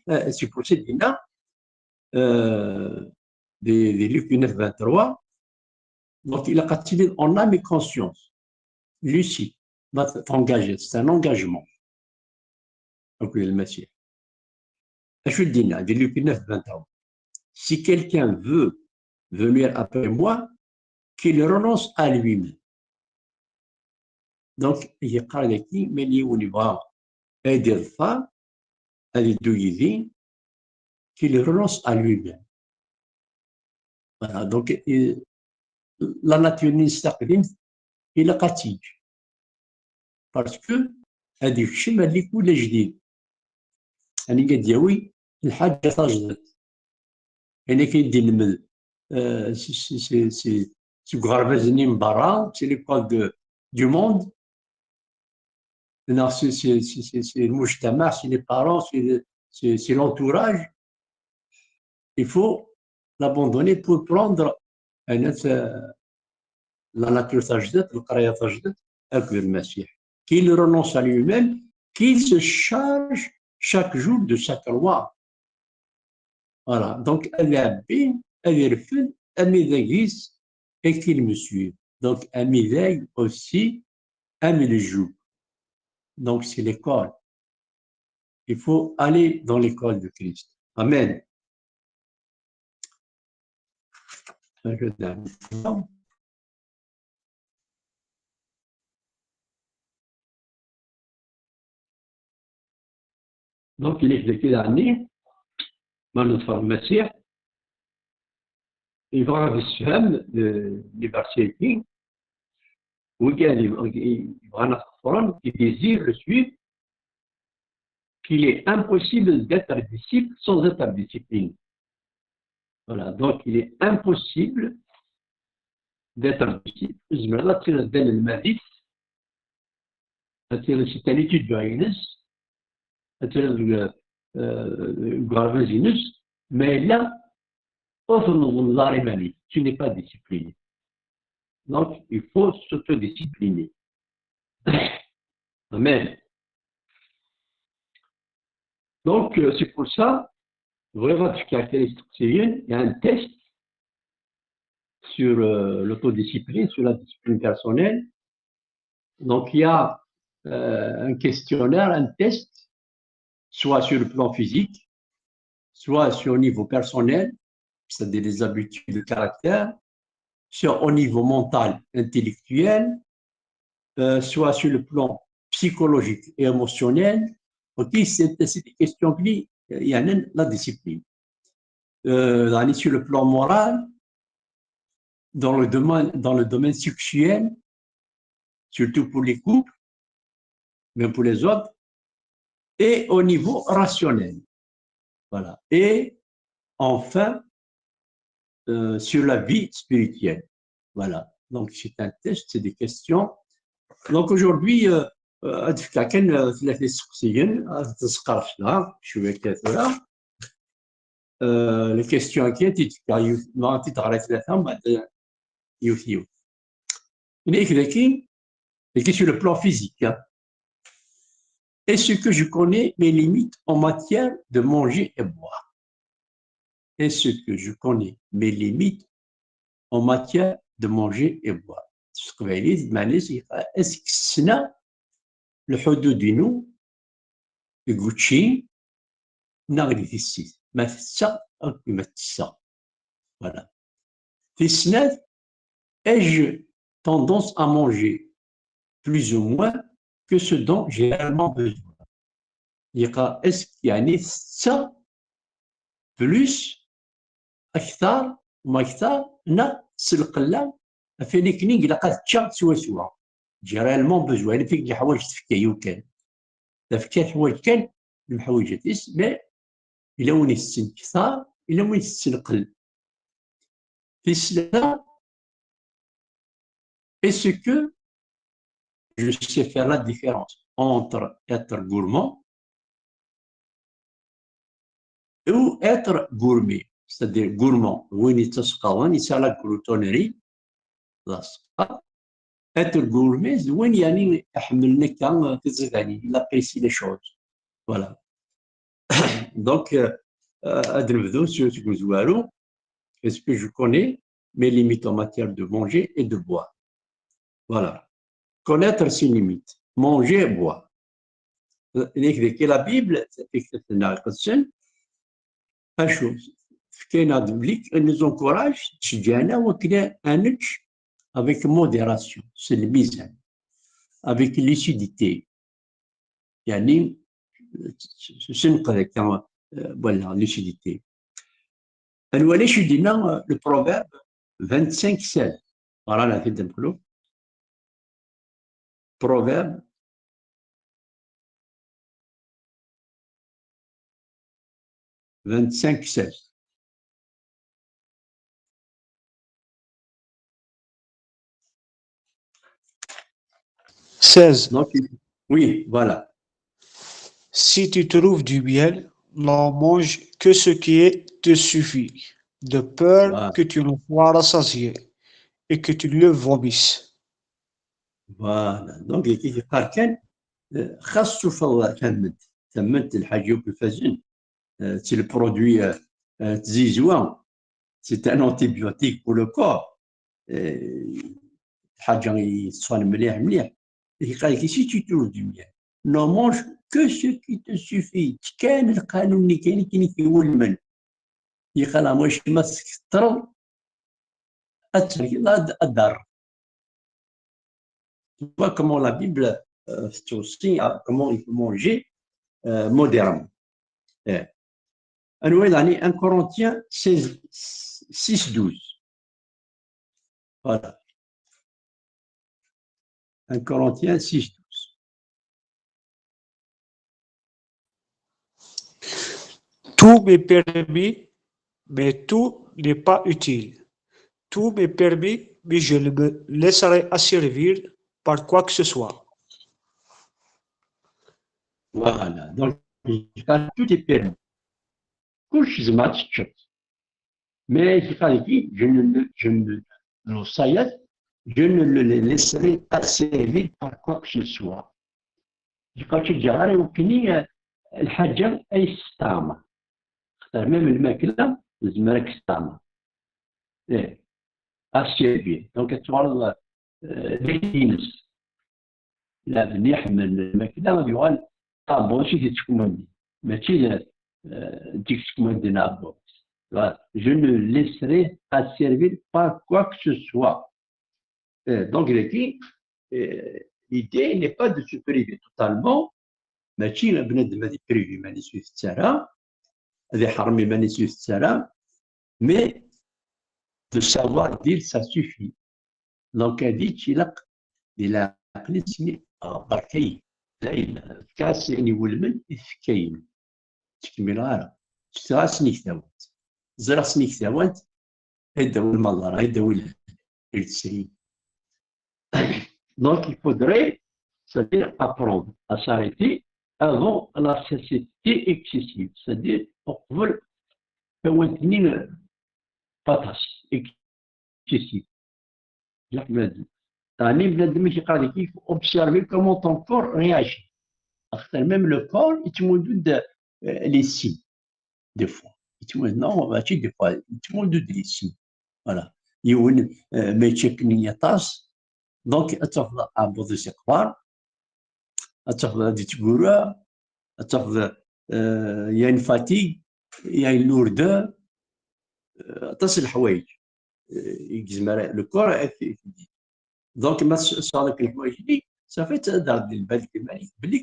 Eh, c'est pour ça dinna, euh, di, di Luc neuf vingt-trois, donc, ilaq ad tiliḍ en âme et conscience, lucide, ma t-, t'engager, c'est un engagement. Donc, le Messie. Acu d-yenna di Luc neuf vingt-trois? Si quelqu'un veut venir après moi, qu'il renonce à lui-même. Donc, yeqqar daki, ma yella yiwen yebɣa ad iḍfer, ad iddu yid-i, qu'il renonce à lui-même. Voilà, donc, euh, la nature-nni s taqdimt, ilaq ad tt-yeǧǧ. Parce que ad ikcem allig ulajdid. Ayen ad d-yawi lḥaǧa tajdidt. Ayen akken i d-ilmed, euh, si, si, si, si, seg uɣerbaz-nni n berra, c'est l'école de, du monde. Neɣ si, si, si, si, si lmujtamaɛ, si les parents, si, si, si l'entourage. Il faut l'abandonner pour prendre, euh, la nature tajdidt, leqraya tajdidt, akked Lmasiḥ. Qu'il renonce à lui-même, qu'il se charge chaque jour de sa croix. Voilà. Donc, ad iɛebbi, ad irfed amidag-is, et qu'il me suive. Donc, amidag aussi, aime le joug. Donc, c'est l'école. Il faut aller dans l'école de Christ. Amen. Donc, il est de la année, ma neḍfer Lmasiḥ, yebɣa ad yessefhem, euh, les versets-agi, wigad yebɣan ad t-ḍefren, qui désirent le suivre, qu'il est impossible d'être disciple sans être discipliné. Voilà, donc il est impossible d'être disciple. Zemreḍ ad tiliḍ d anelmad-is, ad tiliḍ c'est un étudiant-ines, ad tiliḍ deg, euh, deg uɣerbaz-ines, ma yella ur tnezmeḍ ara iman-ik, tu n'es pas discipliné. Donc, il faut s'autodiscipliner. Amen. Donc, euh, c'est pour ça, vraiment, il y a un test sur, euh, l'autodiscipline, sur la discipline personnelle. Donc, il y a, euh, un questionnaire, un test, soit sur le plan physique, soit sur le niveau personnel, c'est-à-dire les habitudes de caractère, soit au niveau mental, intellectuel, euh, soit sur le plan psychologique et émotionnel. Ok, c'est, c'est des questions qui, euh, il y a la discipline. Euh, sur le plan moral, dans le domaine, dans le domaine sexuel, surtout pour les couples, même pour les autres, et au niveau rationnel. Voilà. Et enfin, euh, sur la vie spirituelle. Voilà. Donc, c'est un test, c'est des questions. Donc, aujourd'hui, euh, euh, ad fkeɣ kan, euh, tlata isteqsiyen, ad t-sqerceɣ cwiya kan tura. Euh, les questions-agi, ad t-id-fkeɣ yiwet, ma ad t-id-ɣreɣ tlata, mbeɛd yiwet yiwet. Nekk dagi, dagi sur le plan physique, hein. Est-ce que je connais mes limites en matière de manger et boire? Est-ce que je connais mes limites en matière de manger et boire? S teqbaylit, meɛna-s, est-ce que ssneɣ lḥudud-inu deg učči neɣ deg tissit? Ma tetteɣ akked ma ttesseɣ. Voilà. Tis snat, ai-je tendance à manger plus ou moins que ce dont j'ai réellement besoin? Yeqqar, est-ce que, yeɛni, tetteɣ plus, akteṛ, ma akteṛ, neɣ s lqella, ɣef wayen akken i ilaq ad ččeɣ swaswa? J'ai réellement besoin, ɣef wayen i yeḥwaǧ tfekka-inu kan. Tafekka teḥwaǧ kan lemḥawaǧat-is, mais yella win itetten kteṛ, yella win itetten qell. Tis tlata, est-ce que je sais faire la différence entre être gourmand ou être gourmé? C'est-à-dire gourmand, win yettaseqqamen, yesɛa la gloutonnerie, d aseqqaḍ. Être gourmé, d win, yeɛni, iḥemmlen akka tiẓidanin, il apprécie les choses. Voilà. Donc, euh, euh, ad nebdu s, seg umezwaru. Est-ce que je connais mes limites en matière de manger et de boire? Voilà. Connaître ses limites. Manger, boire. Nekk deg la Bible, deg Tektabt-nneɣ iqedsen, acu? Tefka-aneɣ-d belli, elle nous encourage, tceǧǧeɛ-aneɣ wakken ad nečč avec modération, s lmizan, avec lucidité. Yeɛni, s, s, s nnqed akka, euh, voilà, lucidité. Ad nwali acu i d-yenna, euh, le Proverbe vingt-cinq seize. Ɣer-aneɣ-t-id, ad nexlu. Proverbe vingt-cinq seize. Seize. Donc, oui, voilà. Si tu trouves du miel, n'en mange que ce qui est, te suffit, de peur, voilà, que tu ne sois rassasié et que tu le vomisses. Voilà. Donc, yeqqar kan, euh, xas tufiḍ tamment, tamment d lḥaǧa akk ifazen, euh, c'est le produit, euh, euh, tzizwa, c'est un antibiotique pour le corps. Euh, lḥaǧa yeṣfan mliḥ, mliḥ. Yeqqar-ak, si tu trouves du miel, n'en mange que ce qui te suffit. Kan lqanun-nni kan i k-iwulmen. Yeqqar, ma, ma tkettreḍ, ad terkeḍ, ad, ad d-terreḍ. Tu vois comment la Bible, euh, aussi, hein, comment il faut manger, euh, modérément. Eh. Anwa i d un Corinthien seize, six douze. Voilà. Un Corinthien six douze. Tout m'est permis, mais tout n'est pas utile. Tout m'est permis, mais je ne me laisserai asservir par quoi que ce soit. Voilà. Donc, tout est permis. Kullec tzemreḍ ad t-teččeḍ. Mais yeqqar-ak, je ne le, je ne, lewṣayat, je ne le laisserai pas servir par quoi que ce soit. Yeqqar-ak, ur ǧǧiɣ ara i wakken, eh, lḥaǧa ay testeɛmer. Xaṭer même lmakla, tezmer ad k-testeɛmer. Eh, asservir. Donc, ad tuɣaleḍ, eh, d aydi-ines. Lɛebd-nni iḥemmel lmakla, ad yuɣal tabus i t-yettkumandin. Mačči d, eh, d tik-, ttkumandin aɛebbuḍ. Voilà. Je ne laisserai pas servir par quoi que ce soit. Eh, donc, dagi, eh, l'idée n'est pas de se priver totalement, mačči bnadem ad iprivi iman-is ur itett ara, ad iḥrem iman-is ur itett ara, mais de savoir dire ça suffit. Donc, ad yečč, ilaq di leɛqel-is, mi, ah, berka-yi, dayen, efk-as ayen iwulmen i tfekka-inu. Ur ttkemmileɣ ara. Kkseɣ-asen i tawant. Ẓriɣ-asen i tawant, ay d-awi lmaḍara, ay d-awi lehna, ay d-srin. Donc, il faudrait, c'est-à-dire apprendre à s'arrêter avant la satiété excessive, c'est-à-dire uqbel tawant-nni, euh, aṭas, excessive. Yeɛni bnadem i k-iqal, il faut observer comment ton corps réagit. Axaṭer même le corps yettmuddu-d, euh, les signes. Des fois. Yettmuddu, non, mačči des fois, yettmuddu-d les signes. Voilà. Yiwen, euh, ma yečča akken aṭas, donc ad tafeḍ aɛebbuḍ-is iqbar, ad tafeḍ ad yettgurruɛ, ad tafeḍ, euh, il y a une fatigue, il y a une lourdeur, euh, aṭas n leḥwayeǧ, euh, i yezmer le corps ad t-, ad t-id-, donc ma tesɛuḍ akk leḥwayeǧ-nni, ça fait ad d-tɛeddi lbal iman-ik belli,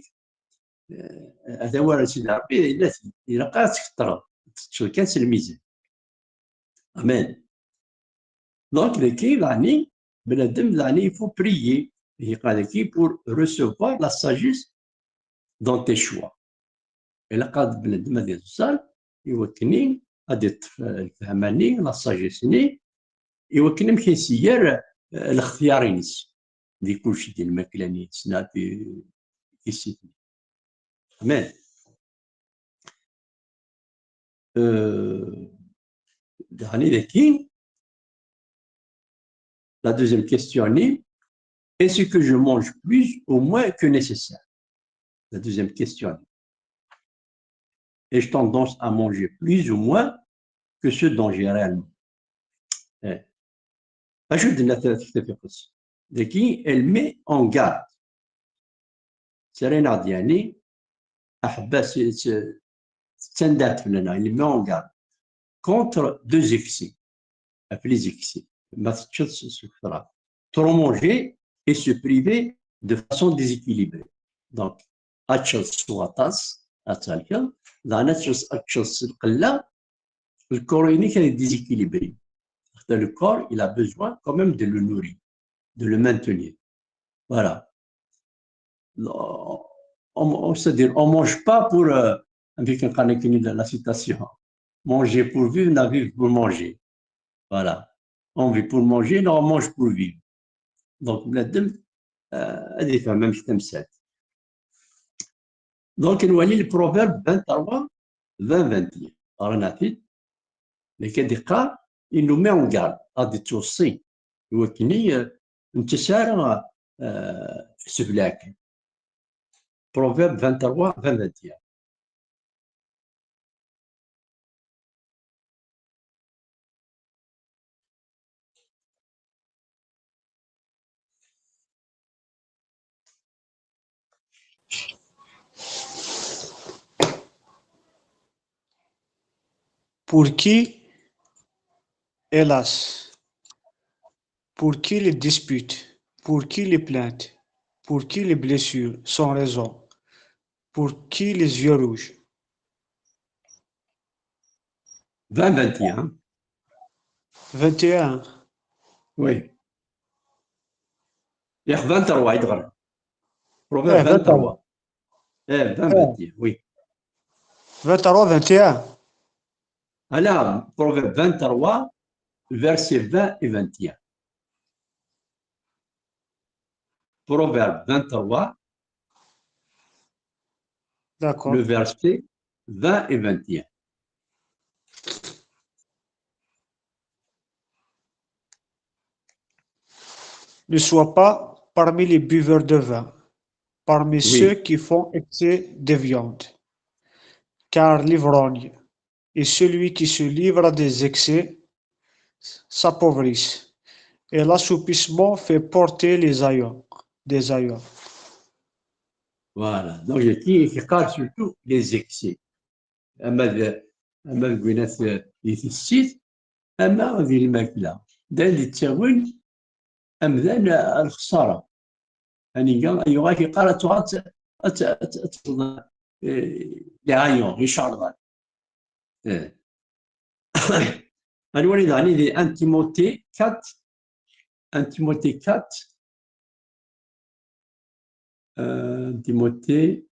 euh, ata wara Sidi Ṛebbi, ilaq, ilaq ad tkettreḍ, teččeḍ kan s lmizan. Amen. Donc, daki, dani, bnadem, dani, il faut prier. Yeqal daki pour recevoir la sagesse dans tes choix. Ilaq ad bnadem ad yeẓẓal, i wakken ad yeṭṭef, euh, lfehma-nni, la sagesse-nni, i wakken amek i s-yerr, euh, lextyar-ines. Di kulci, di lmakla-nni, di, di tissit-nni. Amen. Euh, dani daki, la deuxième question, est-ce que je mange plus ou moins que nécessaire? La deuxième question. Ai-je tendance à manger plus ou moins que ce dont j'ai réellement? Eh. Acu d-tenna tektabt iqedsen? Daki, elle met en garde. Ttaren-aɣ-d, yeɛni, aḥebbas, tt-, tt-, ttanddat fell-aneɣ, elle met en garde contre deux excès. Ɣef les excès. Ma teččeḍ s, s ukter-a. Trop manger et se priver de façon déséquilibrée. Donc, ad teččeḍ s waṭas, ad thelkeḍ, daɣen ad teččeḍ, ad teččeḍ s lqella, le corps-inek ad déséquilibré. Le corps, il a besoin quand même de le nourrir, de le maintenir. Voilà. On, on, c'est-à-dire, on mange pas pour, euh, avec un, la citation, manger pour vivre, non vivre pour manger. Voilà. On vit pour manger, non, on mange pour vivre. Donc, bnadem, euh, ad ifhem amek tamsalt. Donc, nwali le Proverbe vingt-trois, vingt, vingt et un. Ɣran-aɣ-t-id. Nekk ad iqqar, il nous met en garde, ad d-ittweṣṣi, i wakken i, euh, ur nettas ara, euh, s belɛekk. Proverbe vingt-trois, vingt, vingt et un. Pour qui, hélas, pour qui les disputes, pour qui les plaintes, pour qui les blessures sans raison, pour qui les yeux rouges? Vingt, vingt et un. Vingt et un. Oui. Yax vingt-trois i d-ɣran. Proverbe eh, vingt-trois. Eh, vingt, eh, vingt et un, oui. Vingt-trois, vingt et un. Voilà, Proverbe vingt-trois, versets vingt et vingt et un. Proverbe vingt-trois, d'accord, le verset vingt et vingt et un. Ne sois pas parmi les buveurs de vin, parmi oui, ceux qui font excès de viande, car l'ivrogne et celui qui se livre à des excès s'appauvrissent, et l'assoupissement fait porter les aïeux, des aïeux. Voilà. Donc, je dis, il surtout les excès. Ama d, ama deg winat, eh, di tissit, ama di lmakla. D ayen yettawin amdan ar lexsara. Aniga yuɣal yeqqar ad tuɣal ad t-, ad t-, ad t-, ad tefḍ, eh, les rayons, icerḍan. Eh. Ad nwali daɣen di un Timothée quatre, un Timothée quatre, euh, un Timothée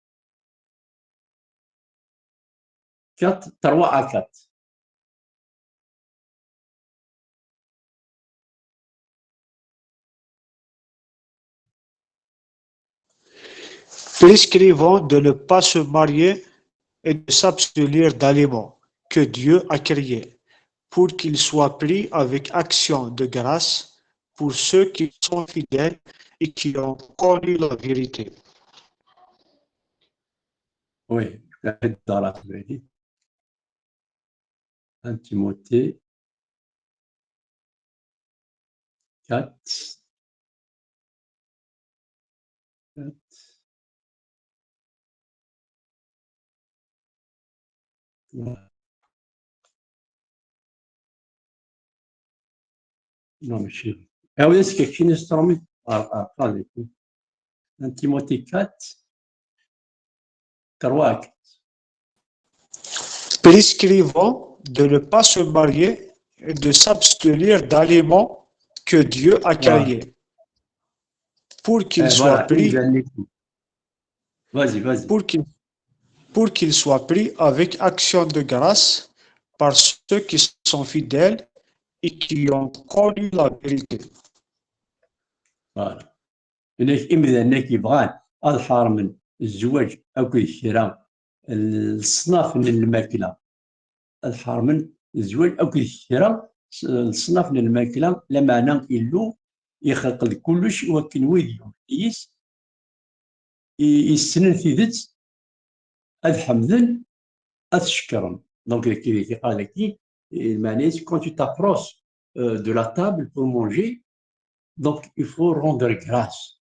quatre, trois à quatre. Prescrivant de ne pas se marier et de s'abstenir d'aliments que Dieu a créés, pour qu'ils soient pris avec action de grâce pour ceux qui sont fidèles et qui ont connu la vérité. Oui, dans la vérité. un Timothée quatre. Quatre. Voilà. Non, mais je... Ah oui, c'est quelque chose d'instrument. Ah, ah, pas du tout. Un Timothée quatre, trois. Prescrivant de ne pas se marier et de s'abstenir d'aliments que Dieu a créés, pour qu'ils soient pris, pour qu'ils, pour qu'ils soient pris avec action de grâce par ceux qui sont fidèles et qui ont connu la vérité. Voilà. Inek imdanen-agi bɣan ad ḥermen zzwaǧ akked kra n leṣnaf n lmakla. Ad ḥermen zzwaǧ akked kra n leṣnaf n lmakla, lameɛna Illu ixleq-d kullec i wakken wid yumnen yis i yessnen tidet ad ḥemden, ad cekkren. Donc, dagi, dagi, dagi, lmeɛna-is, quand tu t'approches, euh, de la table pour manger, donc, il faut rendre grâce.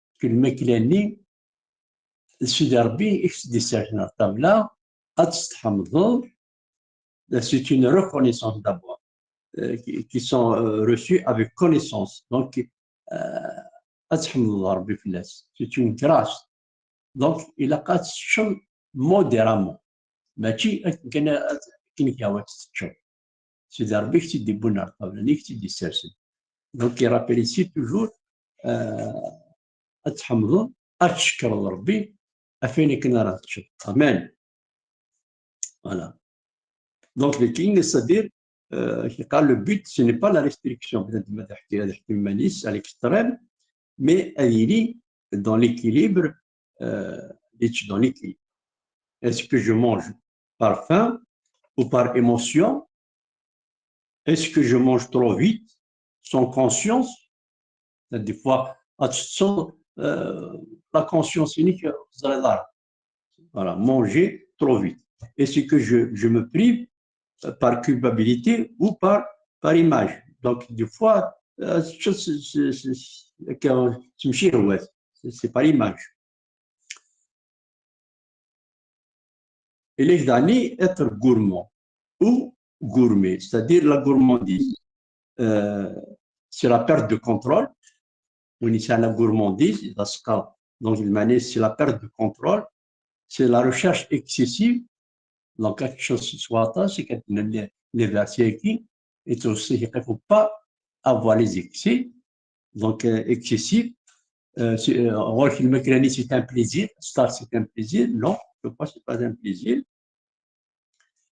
Parce que lmakla-nni, Sidi Rebbi i k-tt-id-issersen ɣer ṭṭabla, ad tt-tḥemdeḍ, c'est une reconnaissance d'abord, euh, qui, qui sont, euh, reçues avec connaissance. Donc, euh, ad tḥemdeḍ Rebbi fell-as. C'est une grâce. Donc, ilaq ad teččeḍ modérément. Mačči akken kan ad, akken kan ad teččeḍ. Sidi Rebbi i k-tt-id-iwwin ɣer ṭṭabla-nni, i k-tt-id-issersen. Donc, il rappelle ici toujours, euh, ad tḥemdeḍ, ad tcekkreḍ Rebbi, ɣef wayen akken ara teččeḍ. Amen. Voilà. Donc, le king, c'est-à-dire, euh, le but, ce n'est pas la restriction, c'est-à-dire, ad yeḥkem iman-is à l'extrême, mais ad yili dans l'équilibre, euh, dans l'équilibre. Est-ce que je mange par faim ou par émotion? Est-ce que je mange trop vite, sans conscience? Des fois, tu sens, euh, la conscience unique, voilà, manger trop vite. Est-ce que je, je me prive, euh, par culpabilité ou par, par image? Donc, des fois, euh, c'est, c'est, c'est, c'est, c'est, c'est par image. Et les derniers, être gourmand ou gourmet, c'est-à-dire la gourmandise. Euh, c'est la perte de contrôle. On dit ça la gourmandise, donc, c'est la perte de contrôle, c'est la recherche excessive. Donc, quelque chose soit, c'est que les, les versets qui, et aussi, il ne faut pas avoir les excès. Donc, euh, excessif. Euh, c'est, euh, alors que le mercredi, c'est un plaisir, ça, c'est un plaisir. Non, je crois que c'est pas un plaisir.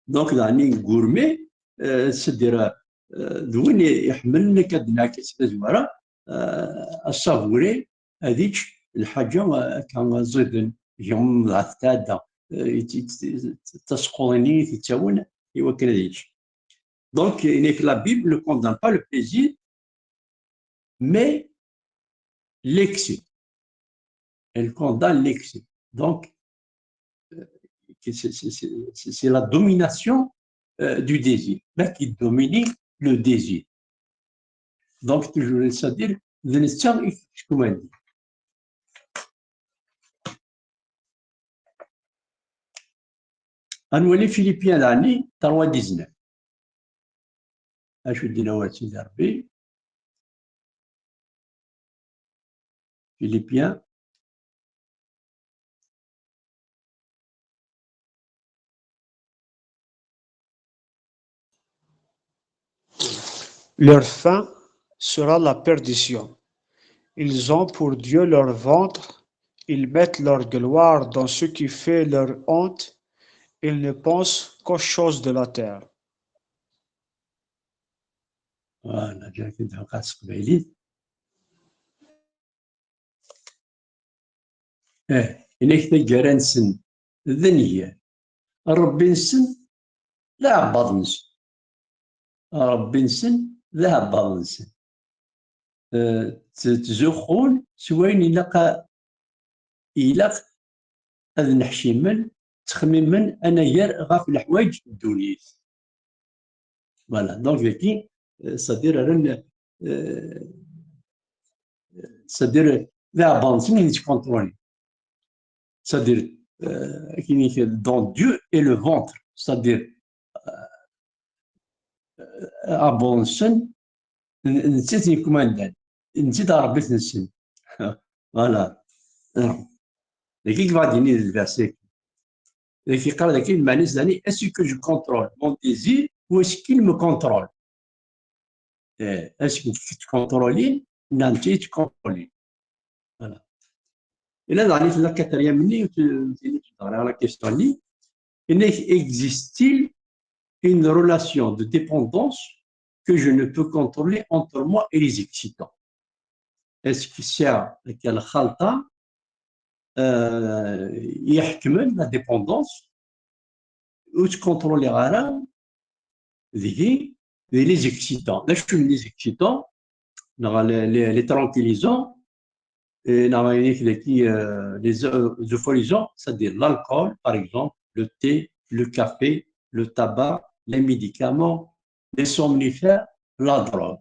Donc, daɣen gourmet, euh, c'est-à-dire, euh, d win iḥemmlen akka ad d-nɛekk s tazwara, euh, ad savourer, ad yečč lḥaǧa, euh, akka ẓiden, yum, dɣa tetɛedda. Euh, tasqudin i tettawen i wakken ad yečč. Donc, la Bible ne condamne pas le plaisir, mais l'excès. Elle condamne l'excès. Donc, euh, c'est la domination, euh, du désir. Mais qui domine le désir. Donc, toujours, c'est-à-dire, de ne pas, comment dire, Ad nwali Philippiens daɣen, trois dix-neuf. Acu d-yenna Sidi Ṛebbi? Philippiens. Leur fin sera la perdition. Ils ont pour Dieu leur ventre, ils mettent leur gloire dans ce qui fait leur honte, ils ne pensent qu'aux choses de la terre. Voilà, ǧǧan-k-id ɣer teqbaylit. Eh, inek taggara-nsen d nnger. Ṛebbi-nsen d aɛebbaḍ-nsen. Ṛebbi-nsen d aɛebbaḍ-nsen. Eh, tt- ttzuxxun s wayen ilaq a- ilaq ad nneḥcimen, ttxemmimen anagar ɣef leḥwayeǧ n ddunit. Voilà, donc dagi, euh, c'est-à-dire, rran, euh, c'est-à-dire, d aɛebbaḍ-nsen i yettkontrolin. C'est-à-dire, euh, akken i k- dans Dieu et le ventre, c'est-à-dire, euh, aɛebbuḍ-nsen, n- netta i ten-yekkumandan, netta i d aṛebbit-nsen. Voilà. Dagi i yebɣa ad d-yini di lverset. Dagi yeqqar dagi, lmeɛna-s dani, est-ce que je contrôle mon désir ou est-ce qu'il me contrôle? Eh, est-ce que tu contrôles? Non, tu contrôles. Voilà. Et là, dans la quatrième ligne, tu tu- tu- tu- la question ligne, existe-t-il une relation de dépendance que je ne peux contrôler entre moi et les excitants? Est-ce que c'est la خلطة euh, يحكمن la dépendance ur ttkontroliɣ ara deg les excitants? D acu n les excitants? Neɣ les, les, les tranquillisants, et neɣ ayen akk dagi, euh, les eu- euphorisants, c'est-à-dire l'alcool, par exemple, le thé, le café, le tabac, les médicaments, les somnifères, la drogue.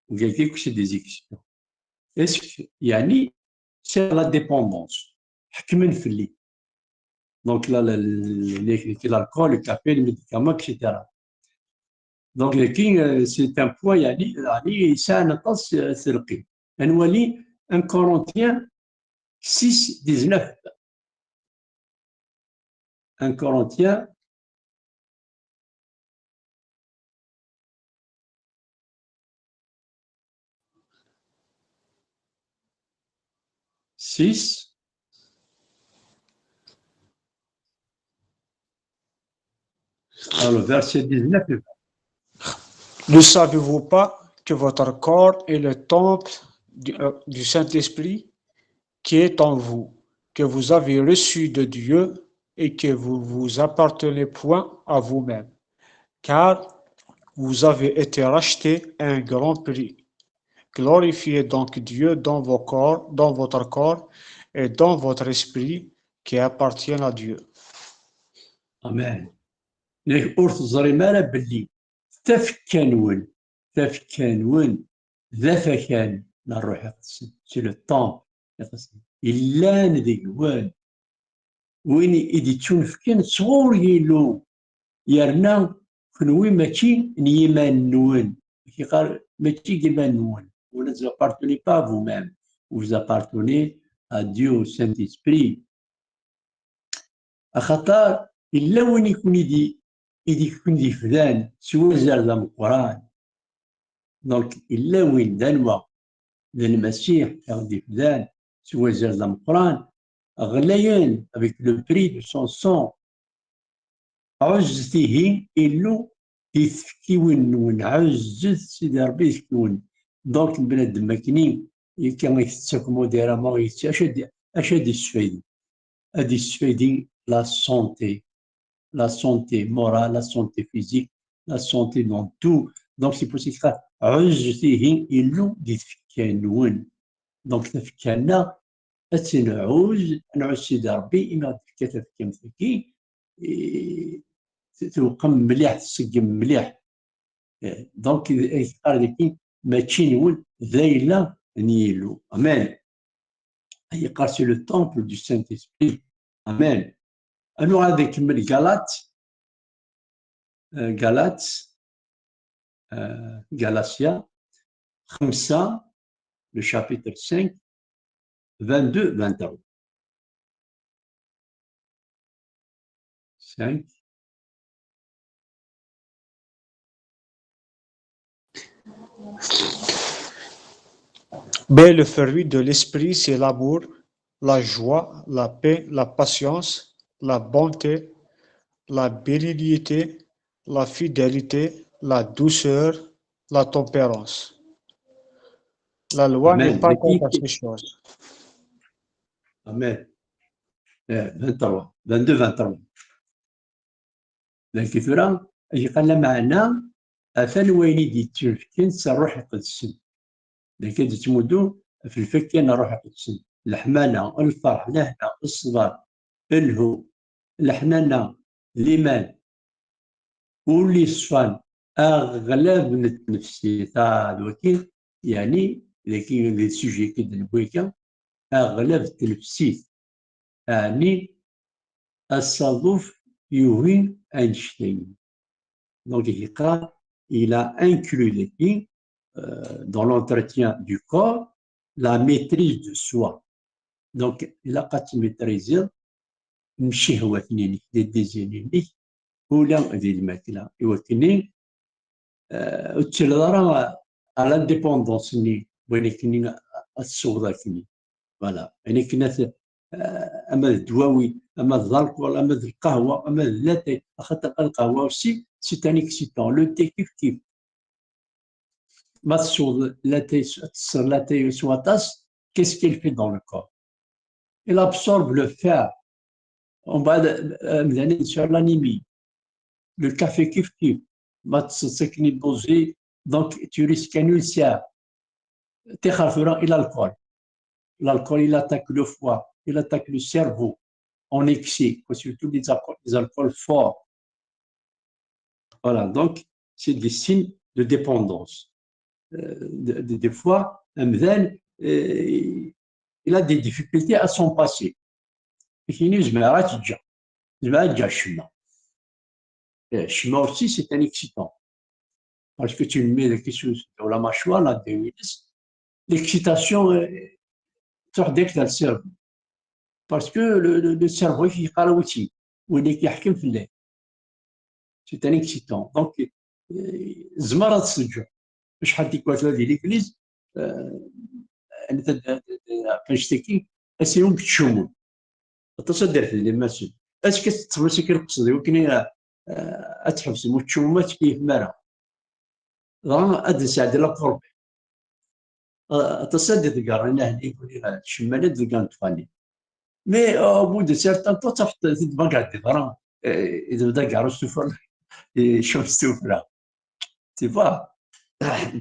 Ou bien quelque chose des excitants. Est-ce que, يعني, c'est la dépendance? حكمن فيا. Donc là, le- le- le- l'alcool, le café, les médicaments, et cetera. Donc, euh, c'est un point, يعني, يعني, c'est un atas, c'est le prix. On va lire un Corinthiens six, dix-neuf. Un Corinthiens six. Alors, verset dix-neuf. Ne savez-vous pas que votre corps est le temple du, euh, du Saint-Esprit qui est en vous, que vous avez reçu de Dieu et que vous vous appartenez point à vous-même, car vous avez été racheté à un grand prix. Glorifiez donc Dieu dans vos corps, dans votre corps et dans votre esprit qui appartiennent à Dieu. Amen. Nek ur teẓrim ara belli tafekka-nwen, tafekka-nwen d afakan n Ṛṛuḥ Iqedsen, c'est le temple. Yellan deg-wen, win i d-ittunefken sɣur Yillu, yerna kenwi mačči n yiman-nwen. Yeqqar, mačči n yiman-nwen. Vous ne vous appartenez pas à vous-même. Vous appartenez à Dieu, au Saint-Esprit. Axaṭer yella win i ken-id-, i d-, i ken-id-ifdan s wazal d ameqqran. Donc, yella win d anwa? D Lmasiḥ i ɣ-d-ifdan s wazal d ameqqran, ɣlayen avec le prix de son sang. Ɛuzzet ihi Illu di tfekkiwin-nwen, ɛuzzet Sidi Ṛebbi di tfekkiwin. Donc, bnadem akkenni, akka i tettakum modérément, acu ad, acu ad d-isfaydi? Ad d-isfaydi la santé, la santé morale, la santé physique, la santé dans tout. Donc, c'est pour ça que ɛuzzet ihi Illu di tfekka-nwen. Donc, tafekka-nneɣ, ad tt-nɛuz, nɛuz Sidi Ṛebbi, imi ɣ-d-tefka tafekka-m tagi, eh, tewqem mliḥ, tṣeggem mliḥ. Eh, donc, ay yeqqar dagi, mačči nwen, d ayla n Yillu. Amen. Ay yeqqar, c'est le temple du Saint-Esprit. Amen. Ad nuɣal ad nkemmel Galates, eh, Galates, eh, Galatia, xemsa, le chapitre cinq, vingt-deux, vingt-trois. Cinq. Mais le fruit de l'esprit, c'est l'amour, la joie, la paix, la patience, la bonté, la bénignité, la fidélité, la douceur, la tempérance. La loi n'est Amen. Pas contre ces choses. Amen. Eh, vingt-trois, vingt-deux, vingt-trois. Donc, tura, yeqqar lameɛna, atan wayen i d-yettunefken s Ṛṛuḥ Iqedsen. Donc, ad yettmuddu ɣef lfakya n Ṛṛuḥ Iqedsen. Leḥmala, lferḥ, lehna, ṣṣber, lhu, leḥnana, liman, ul yeṣfan, aɣlab n tnefsit. Ah, d waki, yeɛni, dagi, di sujet-agi d lwaka, aɣlab n tnefsit. Ɛni asaḍuf yugi annect-agi. Donc, il a inclus dagi, euh, dans l'entretien du corps, la maîtrise de soi. Donc, ilaq ad tmaîtriseḍ ccehwat-nnek, les désirs-nnek, ula d lmakla. I wakken, euh, ur tettiliḍ ara à l'indépendance-nni, wayen akken ad tessewweḍ akken. Voilà. Ayen akken ad, euh, ama d ddwawi, ama d l'alcool, ama d lqahwa, ama d latay, axaṭer lqahwa aussi, c'est un excitant. Le thé, kif kif. Ma tesweḍ latay, tesseḍ latay s waṭas, qu'est-ce qu'il fait dans le corps? Il absorbe le fer. On va, euh, sur l'anémie. Le café, kif kif. Ma tesseḍ akken i dosé, donc tu risques un ulcère. Tixer tura i l'alcool. L'alcool, il attaque le foie, il attaque le cerveau en excès, quoi, surtout les alcools, les alcools forts. Voilà, donc c'est des signes de dépendance. Euh, de- de- des fois, amdan, euh, il a des difficultés à s'en passer. Kini zemreɣ ad t-ǧǧeɣ. Zemreɣ ad ǧǧeɣ ccemma. Eh, ccemma aussi, c'est un excitant. Parce que tu le mets la question sur la mâchoire, la déwinus, l'excitation, euh, truḥ direct dans le cerveau. Parce que le, le, le cerveau, il est aussi, ou il est, c'est un excitant. Donc, euh, tzemreḍ ad t-teǧǧeḍ. Acḥal tikwal tura di l'église, euh, anect-agi, ass-agi ad d-rfed limasen. Est-ce que teṭṭfem ass-agi lqesd i wakken, euh, ad tḥebsem ur tettcumum, ad tkeyyfem ara? Dɣa ad d-nesɛeddi la courbe. Aṭas ad d-ḍeggren ahli, cemman ad d-ḍeggren ṭṭfani. Mais au bout de certain temps, ça fait des bagarres, euh, et de bagarres, je souffre, et je souffre. Tu vois,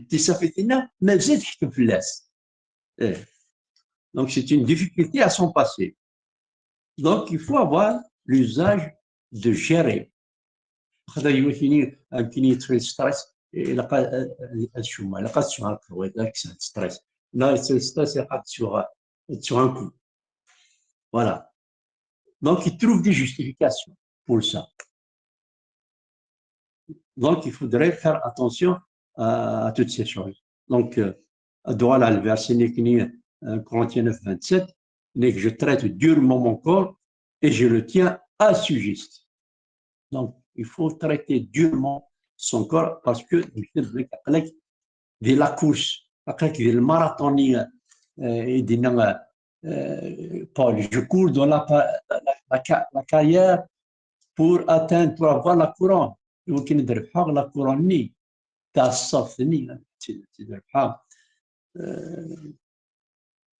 tu sais, mais j'ai dit que je laisse. Eh. Donc, c'est une difficulté à s'en passer. Donc, il faut avoir l'usage de gérer. Xaṭer yiwet ini, akken yettfel stress, ilaq ad, ad, ad tcummeḍ, ilaq ad tesɛuḍ lqahwa, ilaq ad tesɛuḍ stress. Neɣ yettfel stress, ilaq ad tesɛuḍ, ad tesɛuḍ un coup. Voilà. Donc, il trouve des justifications pour ça. Donc, il faudrait faire attention à, à toutes ces choses. Donc, euh, ad uɣaleɣ ɣer le verset-nni, euh, quarante-neuf vingt-sept, nek, je traite durement mon corps et je le tiens à son juste. Donc, il faut traiter durement son corps parce que aql-ak di la course, aql-ak di le marathon-nni, euh, i d-yenna, euh, Paul, je cours dans la, la, la, la carrière pour atteindre, pour avoir la couronne. I wakken ad rebḥeɣ la couronne-nni, taɛeṣṣabt-nni, ad rebḥeɣ. Euh,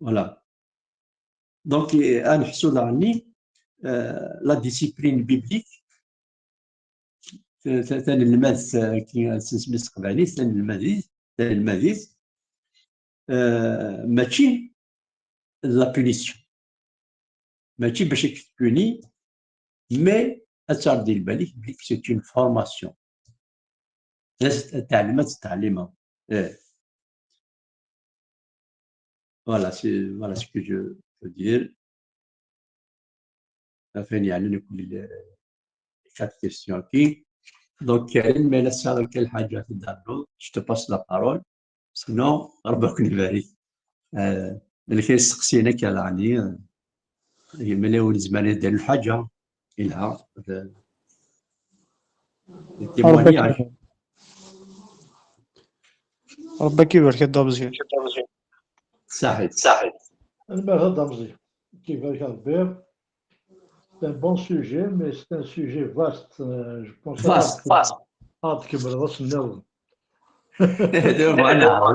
voilà. Donc, euh, ad neḥsu daɣen, euh, la discipline biblique, ta-, ta-, tanelmadt, euh, ki, ad s-nsemmi s teqbaylit, tanelmadit, tanelmadit, euh, mačči d la punition. Mačči bac ad k-tpuni, mais ad terreḍ di lbal-ik belli c'est une formation. Ad tettɛellim, ad tettɛellimeḍ. Eh. Voilà, c'est, voilà ce que je veux dire. Enfin, il y a une, les quatre questions ici. Donc, Karim, mais là, ça, quelle حاجة تدعو, je te passe la parole. Sinon, ربي يكون يبارك. Euh, اللي كاين السقسيين هكا يعني، آه، ملي ولد زمان يدير الحاجة، يلها، آه، témoignage. ربك يبارك، هذا مزيان. صحيح. Lmut d ameẓyan. Kibarek Rebbi. c'est un bon sujet, mais c'est un sujet vaste. Euh, je pense à Vaste. Ah, tkemmleḍ ass-nniḍen. Voilà.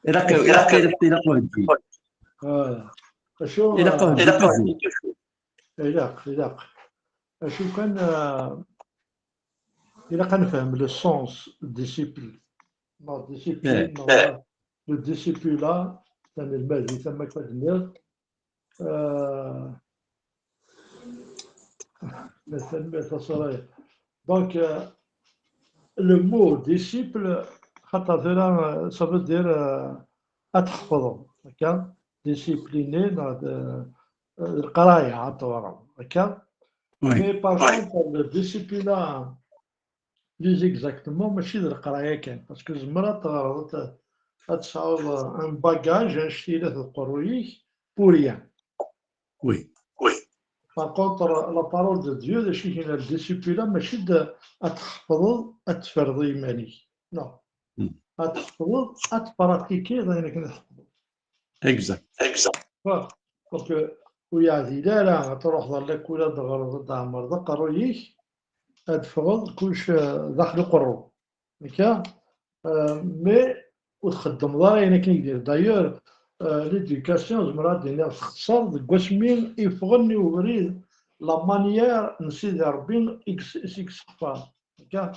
Ilaq, ilaq, ilaq, ilaq wagi. Voilà. Acu, Ilaq euh, wagi. Ilaq, ilaq. Acu kan, euh, ilaq ad nefhem le sens disciple. Neɣ discipline, Eh. neɣ le disciple-a, tanelmadit, am akka d-nniɣ. Euh, tanemmirt a Soraya. Donc, euh, le mot disciple, xaṭer tura, euh, ça veut dire, euh, ad tḥefḍeḍ, akka, discipliné, neɣ d, euh, d leqraya ad teɣreḍ, akka. Oui. Mais par contre, le disciple-a, plus exactement, mačči d leqraya kan, parce que tzemreḍ ad teɣreḍ, ad t-, ad tesɛuḍ un bagage, annect-a yellan deg uqerruy-ik, pour rien. Oui. Par contre, la parole de Dieu, d acu i d-yenna, le disciple-a, mačči d ad tḥefḍeḍ, ad tferḍeḍ iman-ik. Non. Hmm. Ad tḥefḍeḍ, ad tpratikiḍ ayen akken ad tḥefḍeḍ. Exact. Voilà. Donc, euh, ur yeɛdil ara ad truḥeḍ ar lakul, ad d-teɣreḍ, ad d-tɛemmreḍ aqerruy-ik, ad d-teffɣeḍ kullec, euh, daxel uqerru. Akka? Euh, mais ur txeddmeḍ ara ayen akken i k-d-yenna. D'ailleurs, euh, l'éducation, zemreɣ ad d-iniɣ, texṣer deg wasmi i ffɣen i ubrid, la manière n Sidi Ṛebbi i s-, i s-, i yesseqfar. Akka,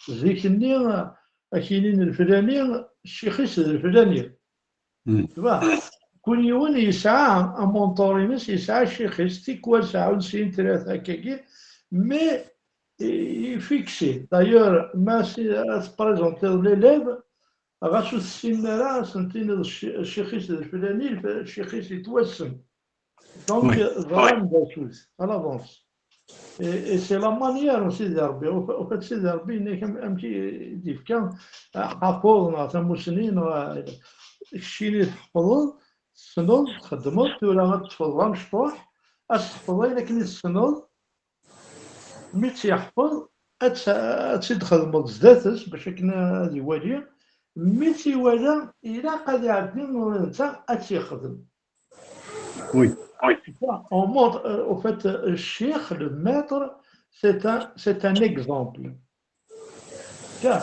zik-nni, ad k-inin leflani, ccix-is d leflani. Hmm. Tebɛ, kul yiwen yesɛa amunṭur-ines, yesɛa ccix-is, tikwal seɛɛun sin, tlata, akkagi, mais i, i fixé. D'ailleurs, ma si, ad tprezentiḍ l'élève, ɣas ur tessinen ara, ad sen-tiniḍ cci-, ccix-is d leflani, lf-, ccix-is yettwassen. Donc, Oui. ẓran d acu-t, à l'avance. Et, et c'est la manière n Sidi Ṛebbi. Ufa-, ufa-d Sidi Ṛebbi yenna-k am-, amek i d-yefka, ah, ḥafeḍ neɣ tamussni neɣ, ah, keččini tḥefḍeḍ, tessneḍ, txeddmeḍ, tura ad teffeḍ d amecṭuḥ, ad tḥefḍeḍ ayen akken i tessneḍ, mi tt-yeḥfeḍ, ad tt-, ad tt-id-txedmeḍ zdat-s bac akken ad iwali, mi tt-iwala, ilaq ad iɛeddi ula d netta ad tt-yexdem. Oui. En mode, euh, au fait, euh, ccix, le maître, c'est un, c'est un exemple. Tiens,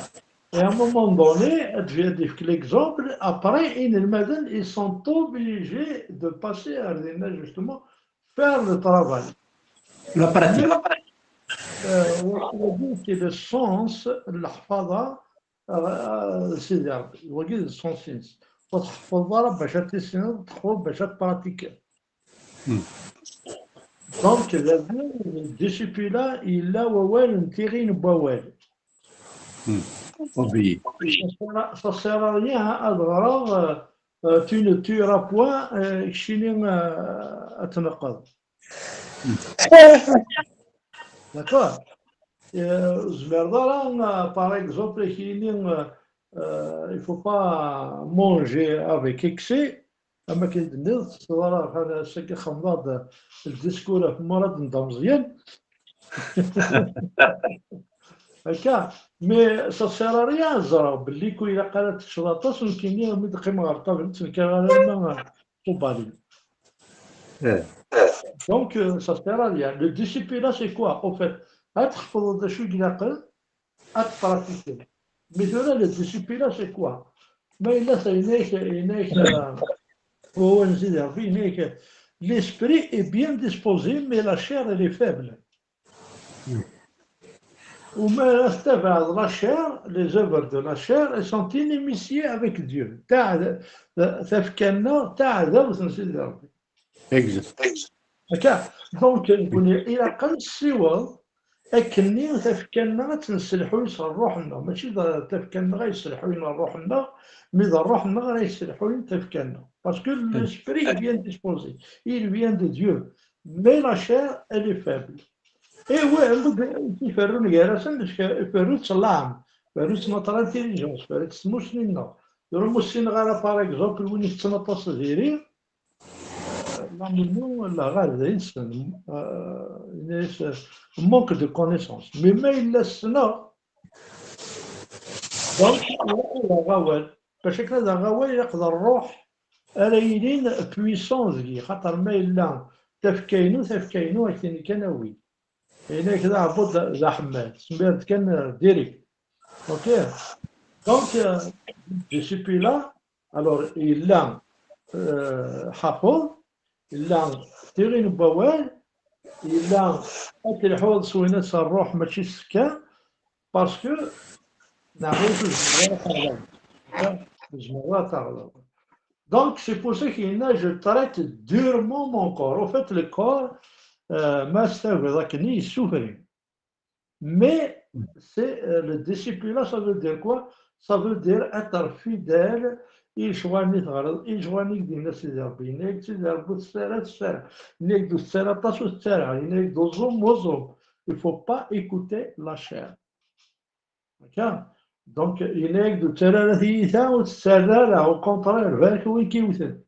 et à un moment donné, ad d-, ad d-yefk l'exemple, après, inelmaden, ils sont obligés de passer à, justement, faire le travail. La pratique. Euh, wagi, c'est le sens n leḥfaḍa, euh, Sidi Ṛebbi. Wagi d sens-ines. Ur tḥeffḍeḍ ara bac ad tissineḍ, tḥeffḍeḍ bac ad tpratikiḍ. Hmm. Donc, la discipline, yella wawal n tiɣin n wawal. Hmm. Obéi. Ça sert à, ça sert à rien, hein, ad ɣreɣ, euh, euh, tu ne tueras point, euh, keččini, euh, ad tneqqeḍ. D'accord? Euh, ur tezmireḍ ara, euh, par exemple, ad k-yini, euh, euh, il faut pas manger avec excès, am akken i d-tenniḍ, ur tettesseḍ ara, ass-agi xedmeɣ-d le discours ɣef Murad Mda Meẓyan. Akka, mais ça sert à rien, ẓriɣ belli kul ilaq ara teččeḍ aṭas, nekkini mi d-qqimeɣ ɣer ṭṭabla, ur ttnekkareɣ ara ma ṭubali. Eh. Donc, euh, ça sert à rien. Le disciple-a, c'est quoi, au fait? Ad tḥeffḍeḍ d acu i ilaqen, ad tpratikiḍ. Mais tura, le disciple-a, c'est quoi? Ma yella yenna-k, yenna-k, euh, wawal n Sidi Ṛebbi, yenna-k, l'esprit est bien disposé, mais la chair, elle est faible. U ma ara tettabaɛeḍ la chair, les œuvres de la chair, elles sont inimitiées avec Dieu. Ta-, ta-, tafekka-nneɣ, taɛdawt n Sidi Ṛebbi. Exact. Akka, donc, nekkni ilaq ad nessiweḍ akkenni tafekka-nneɣ ad tt-nesselḥuy s ṛṛuḥ-nneɣ. Mačči d tafekka-nneɣ ay yesselḥuyen ṛṛuḥ-nneɣ, mais d ṛṛuḥ-nneɣ ara yesselḥuyen tafekka-nneɣ. Parce que l'esprit est bien disposé, il vient de Dieu. Mais la chair, elle est faible. Et oui, iferrun gar-asen, iferru-tt llɛam, iferru-tt notre intelligence, iferru-tt tmussni-nneɣ. Tura ur ssineɣ ara, par exemple, win itetten aṭas diri, l'âme, la ɣer d aysen, euh, yenna-yas, euh, manque de connaissance. Mais ma yella ssneɣ, donc, ilaq ad aɣeɣ awal. Bac akken ad aɣeɣ awal, ilaq d ṛṛuḥ ara yilin puissant deg-i, xaṭer ma yella tafekka-inu, tafekka-inu, ad k-tini kan awi. Yenna-ak d aɛebbuḍ d, d aḥemmal, tesmir-d kan, euh, direct. Ok. Donc, euh, disciple-a, alors, yella, euh, ḥafeḍ, yella tiɣin n wawal, yella ad telḥuḍ s win-as ṛṛuḥ, mačči s kan, parce que neɣ ur tezmireḍ ara ad taɣeḍ. Ur tezmireḍ ara ad taɣeḍ. Donc, c'est pour ça qu'il y en a, je traite durement mon corps. Au fait, le corps, euh, ma s-tagiḍ akken i yessufri. Mais c'est, euh, le disciple-là, ça veut dire quoi? Ça veut dire être fidèle i lecɣal-nni teɣriḍ, i lecɣal-nni i k-d-yenna Sidi Ṛebbi. Yenna-yak-d Sidi Ṛebbi ur tettu ara, tettu ara. Yenna-yak-d ur tettu ara aṭas, ur tettu ara. Yenna-yak-d uẓum, uẓum. Il faut pas écouter la chair. Akka. Donc, yenna-yak-d ur tettu ara tiyita, ur tettu ara, au contraire, balak win k-iwten.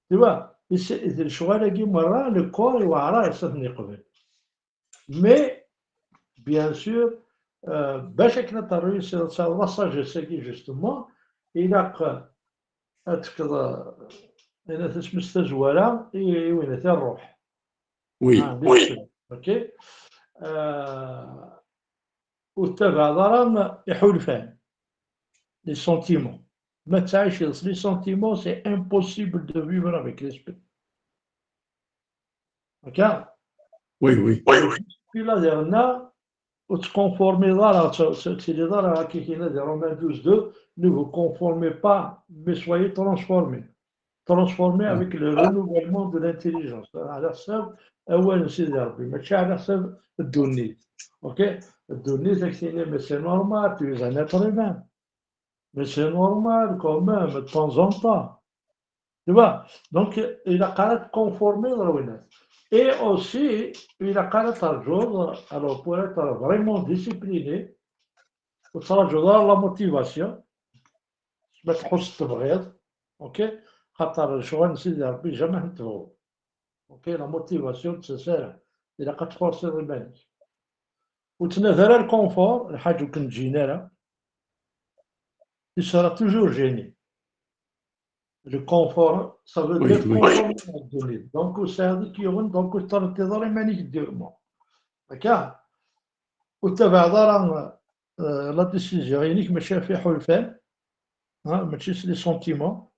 Tu vois, is-, d lecɣal-agi merra, le corps iweɛṛ-as ad ten-yeqbel. Mais, bien sûr, euh, bac akken ad terrew s, s la sagesse-agi, justement, ilaq ad tefkeḍ, euh, ayen isem-is tazwara i, i win ata ṛṛuḥ. Oui. Ah, bien sûr. Ok. Euh, ur tettabaɛeḍ ara iḥulfan, les sentiments. Ma tettɛiciḍ s les sentiments, c'est impossible de vivre avec l'esprit. Akka? Oui, oui. Puis là, diɣenna, ur tettkonformiḍ ara, ur tt-, ur tettiliḍ ara akka i yenna di Romains douze deux, ne vous conformez pas, mais soyez transformés. Transformés avec le renouvellement de l'intelligence. Ɛla ḥsab awal n Sidi Ṛebbi, mačči ɛla ḥsab ddunit. Ok? Ddunit ad k-tini, mais c'est normal, tu es un être humain. Mais c'est normal quand même, de temps en temps. Tu vois? Donc, ilaq ara tkonformiḍ ar winat. Et aussi, ilaq ara terǧuḍ, alors, pour être vraiment discipliné, ur tettṛaǧuḍ ara la motivation, ma tḥusseḍ tebɣiḍ, ok? Xaṭer lecɣal n Sidi Ṛebbi jamais ad t-tebɣuḍ. Ok, la motivation ur d-tettas ara. Ilaq ad txuṣṣiḍ iman-ik. Ur ttnadi ara le confort, lḥaǧa ur ken-ǧǧin ara. Tu seras toujours gêné. Le confort, ça veut dire conformé à ddunit. Donc, ur sɛiḍ i k-yuɣen, donc ur tettṛebbiḍ ara iman-ik durement. Akka? Ur tettabaɛeḍ ara, euh, la décision-inek, mačči ɣef iḥulfan, hein, mačči s les sentiments,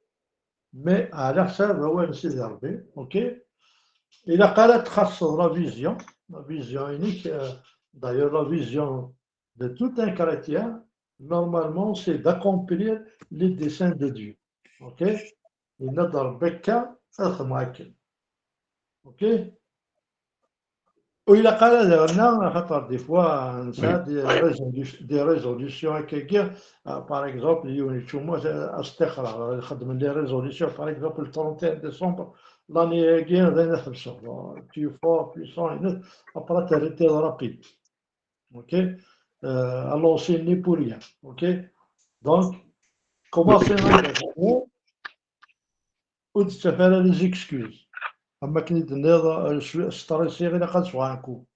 mais ɛla ḥsab awal n Sidi Ṛebbi, ok? Ilaq ara txaṣṣeḍ la vision, la vision-inek, euh, d'ailleurs la vision de tout un chrétien, normalement, c'est d'accomplir les desseins de Dieu. Ok? Yenna-d Ṛebbi akka, ad xedmeɣ akken. Ok? Ur ilaq ara daɣen, axaṭer des fois, nesɛa des résolu-, des résolutions akkagi, euh, par exemple, yiwen yeččumu, euh, ad s-ṭixreɣ, xedmen les résolutions, par exemple, le trente et un décembre, l'année-agi, d ayen ad ḥebseɣ. Tu es fort, puissant, et après, t'arrêtes rapide. Ok? Euh, à lancer n'est pour rien. Ok? Donc, commencer un engagement, ur d-ttaf ara les excuses. Am akken i d-tenniḍ, euh, je suis stressé, ilaq ad sɛuɣ un coup.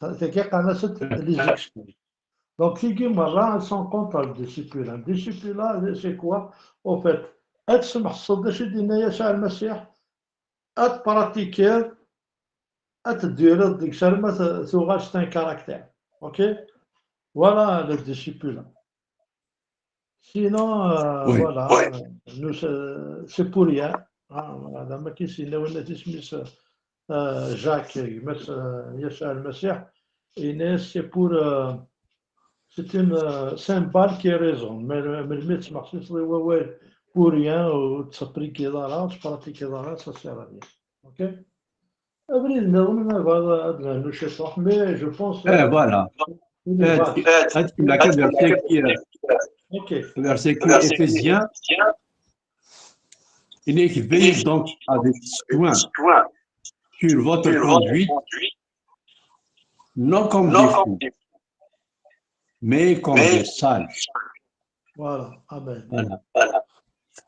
Tagi qqaren-as les excuses. Donc, tigi merra, elles sont contre le disciple. Le disciple, c'est quoi? Au fait, ad tsemḥeṣṣeḍ d acu i d-yenna Yasuɛ Lmasiḥ, ad pratikiḍ, ad teddureḍ deg-s arma t-, tuɣal c'est un caractère. Ok? Voilà le disciple. Sinon, euh, voilà, euh, nous, c'est, c'est pour rien. Hein, voilà, d am akken i s-yenna winna isem-is, euh, Jacques, gma-s, euh, Yasuɛ Lmasiḥ, yenna-yas c'est pour, euh, c'est une, euh, c'est un bal qui est raison. Mais, euh, melmi tettmeḥsiseḍ i wawal pour rien, ur tettpratikiḍ ara, ur tettpratikiḍ ara, ça sert à rien. Ok? Abrid nniḍen, ma bɣiḍ ad nernu ciṭuḥ, mais je pense, eh, euh, voilà. Ad, ad kemmleɣ kan verset-agi, euh, ok, verset-agi, Éphésiens. Il est veillez donc avec soin sur votre conduite, non comme des fous, mais comme des sages. Voilà, amen. Voilà.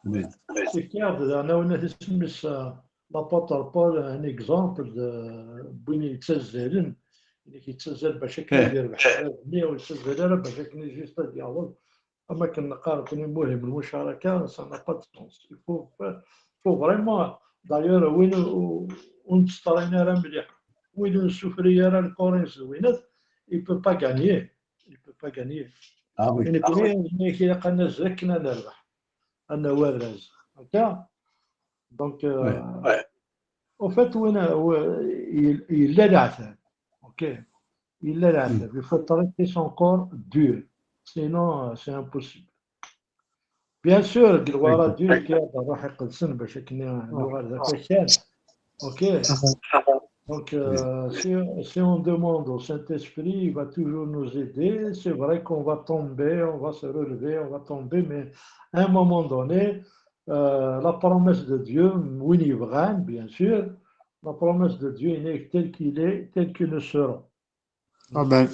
Amen. C'est clair, d-, d-, d-, d-, isem-is, euh, l'apôtre Paul, un exemple de win yettazzalen, yettazzal bac akken ad yerbeḥ arraz-nni, ur yettazzal ara bac akken juste ad yaweḍ. Am akken neqqar akken imuhim lmucaraka, ça n'a pas de sens. Il faut faire, faut vraiment D'ailleurs, win ur nettṣeṭrin ara mliḥ, win ur nessufri ara le corps-ines d winat, il peut pas gagner. Il peut pas gagner. Ah oui. Nekkni, nekkni ilaq ad nazzel akken ad nerbeḥ, ad nawi arraz. Akka. Donc, euh, Ouais. Au fait, win, w- il, il est là. Ok. Il est là. Mm. Il faut traiter son corps dur. Sinon, euh, c'est impossible. Bien sûr, gloire à Dieu, qui a الروح القدس باش كنا نوغال ذاك الشان. Ok. Donc, euh, si, si on demande au Saint-Esprit, il va toujours nous aider. C'est vrai qu'on va tomber, on va se relever, on va tomber, mais à un moment donné, euh, la promesse de Dieu, win yebɣan, bien sûr, la promesse de Dieu, il est tel qu'il est, tel que nous serons. Amen.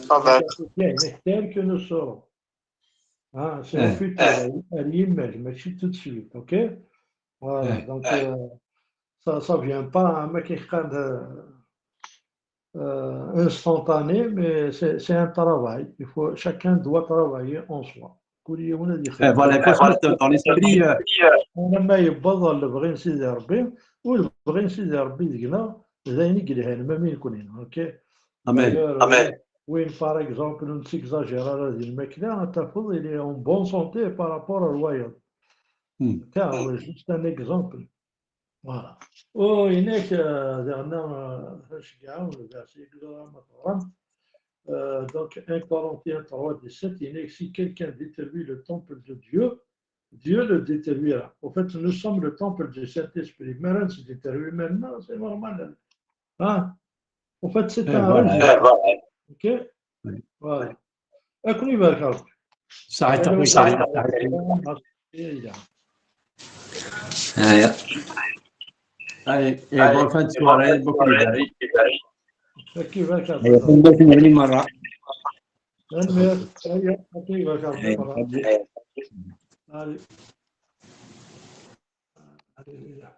Il est tel que nous serons. Hein, c'est au futur, à l'image, mais c'est tout de suite, ok? Voilà, donc euh, ça ne vient pas, hein, mais qui euh, instantané, mais c'est un travail. Il faut, chacun doit travailler en soi. Voilà, il faut se mettre dans l'esprit. Alamma yewweḍ lebɣi n Sidi Ṛebbi, ur lebɣi n Sidi Ṛebbi deg-neɣ, d ayen i yelhan, ma mi nekkni, ok? Amen. Oui, par exemple, ur nettexagér ara di lmakla, ad tafeḍ, il est en bonne santé par rapport à l'wayeḍ. Car, juste un exemple. Voilà. Oh, inek, euh, dernier, euh, verset, euh, donc, un Corinthiens trois dix-sept, il est si quelqu'un détruit le temple de Dieu, Dieu le détruira. Au fait, nous sommes le temple du Saint-Esprit. Mais rien ne se détruit maintenant, c'est normal. Hein? Au fait, c'est un voilà. Ok? Voilà. Akken ibarek Ṛebbi. صحيح، صحيح، صحيح. Aya. Aya. Allez, et bonne fin de soirée, beaucoup de Akken ibarek Ṛebbi. Aya, tanemmirt-nwen merra. Tanemmirt. Aya, akken ibarek Ṛebbi. Allez. Allez, aya.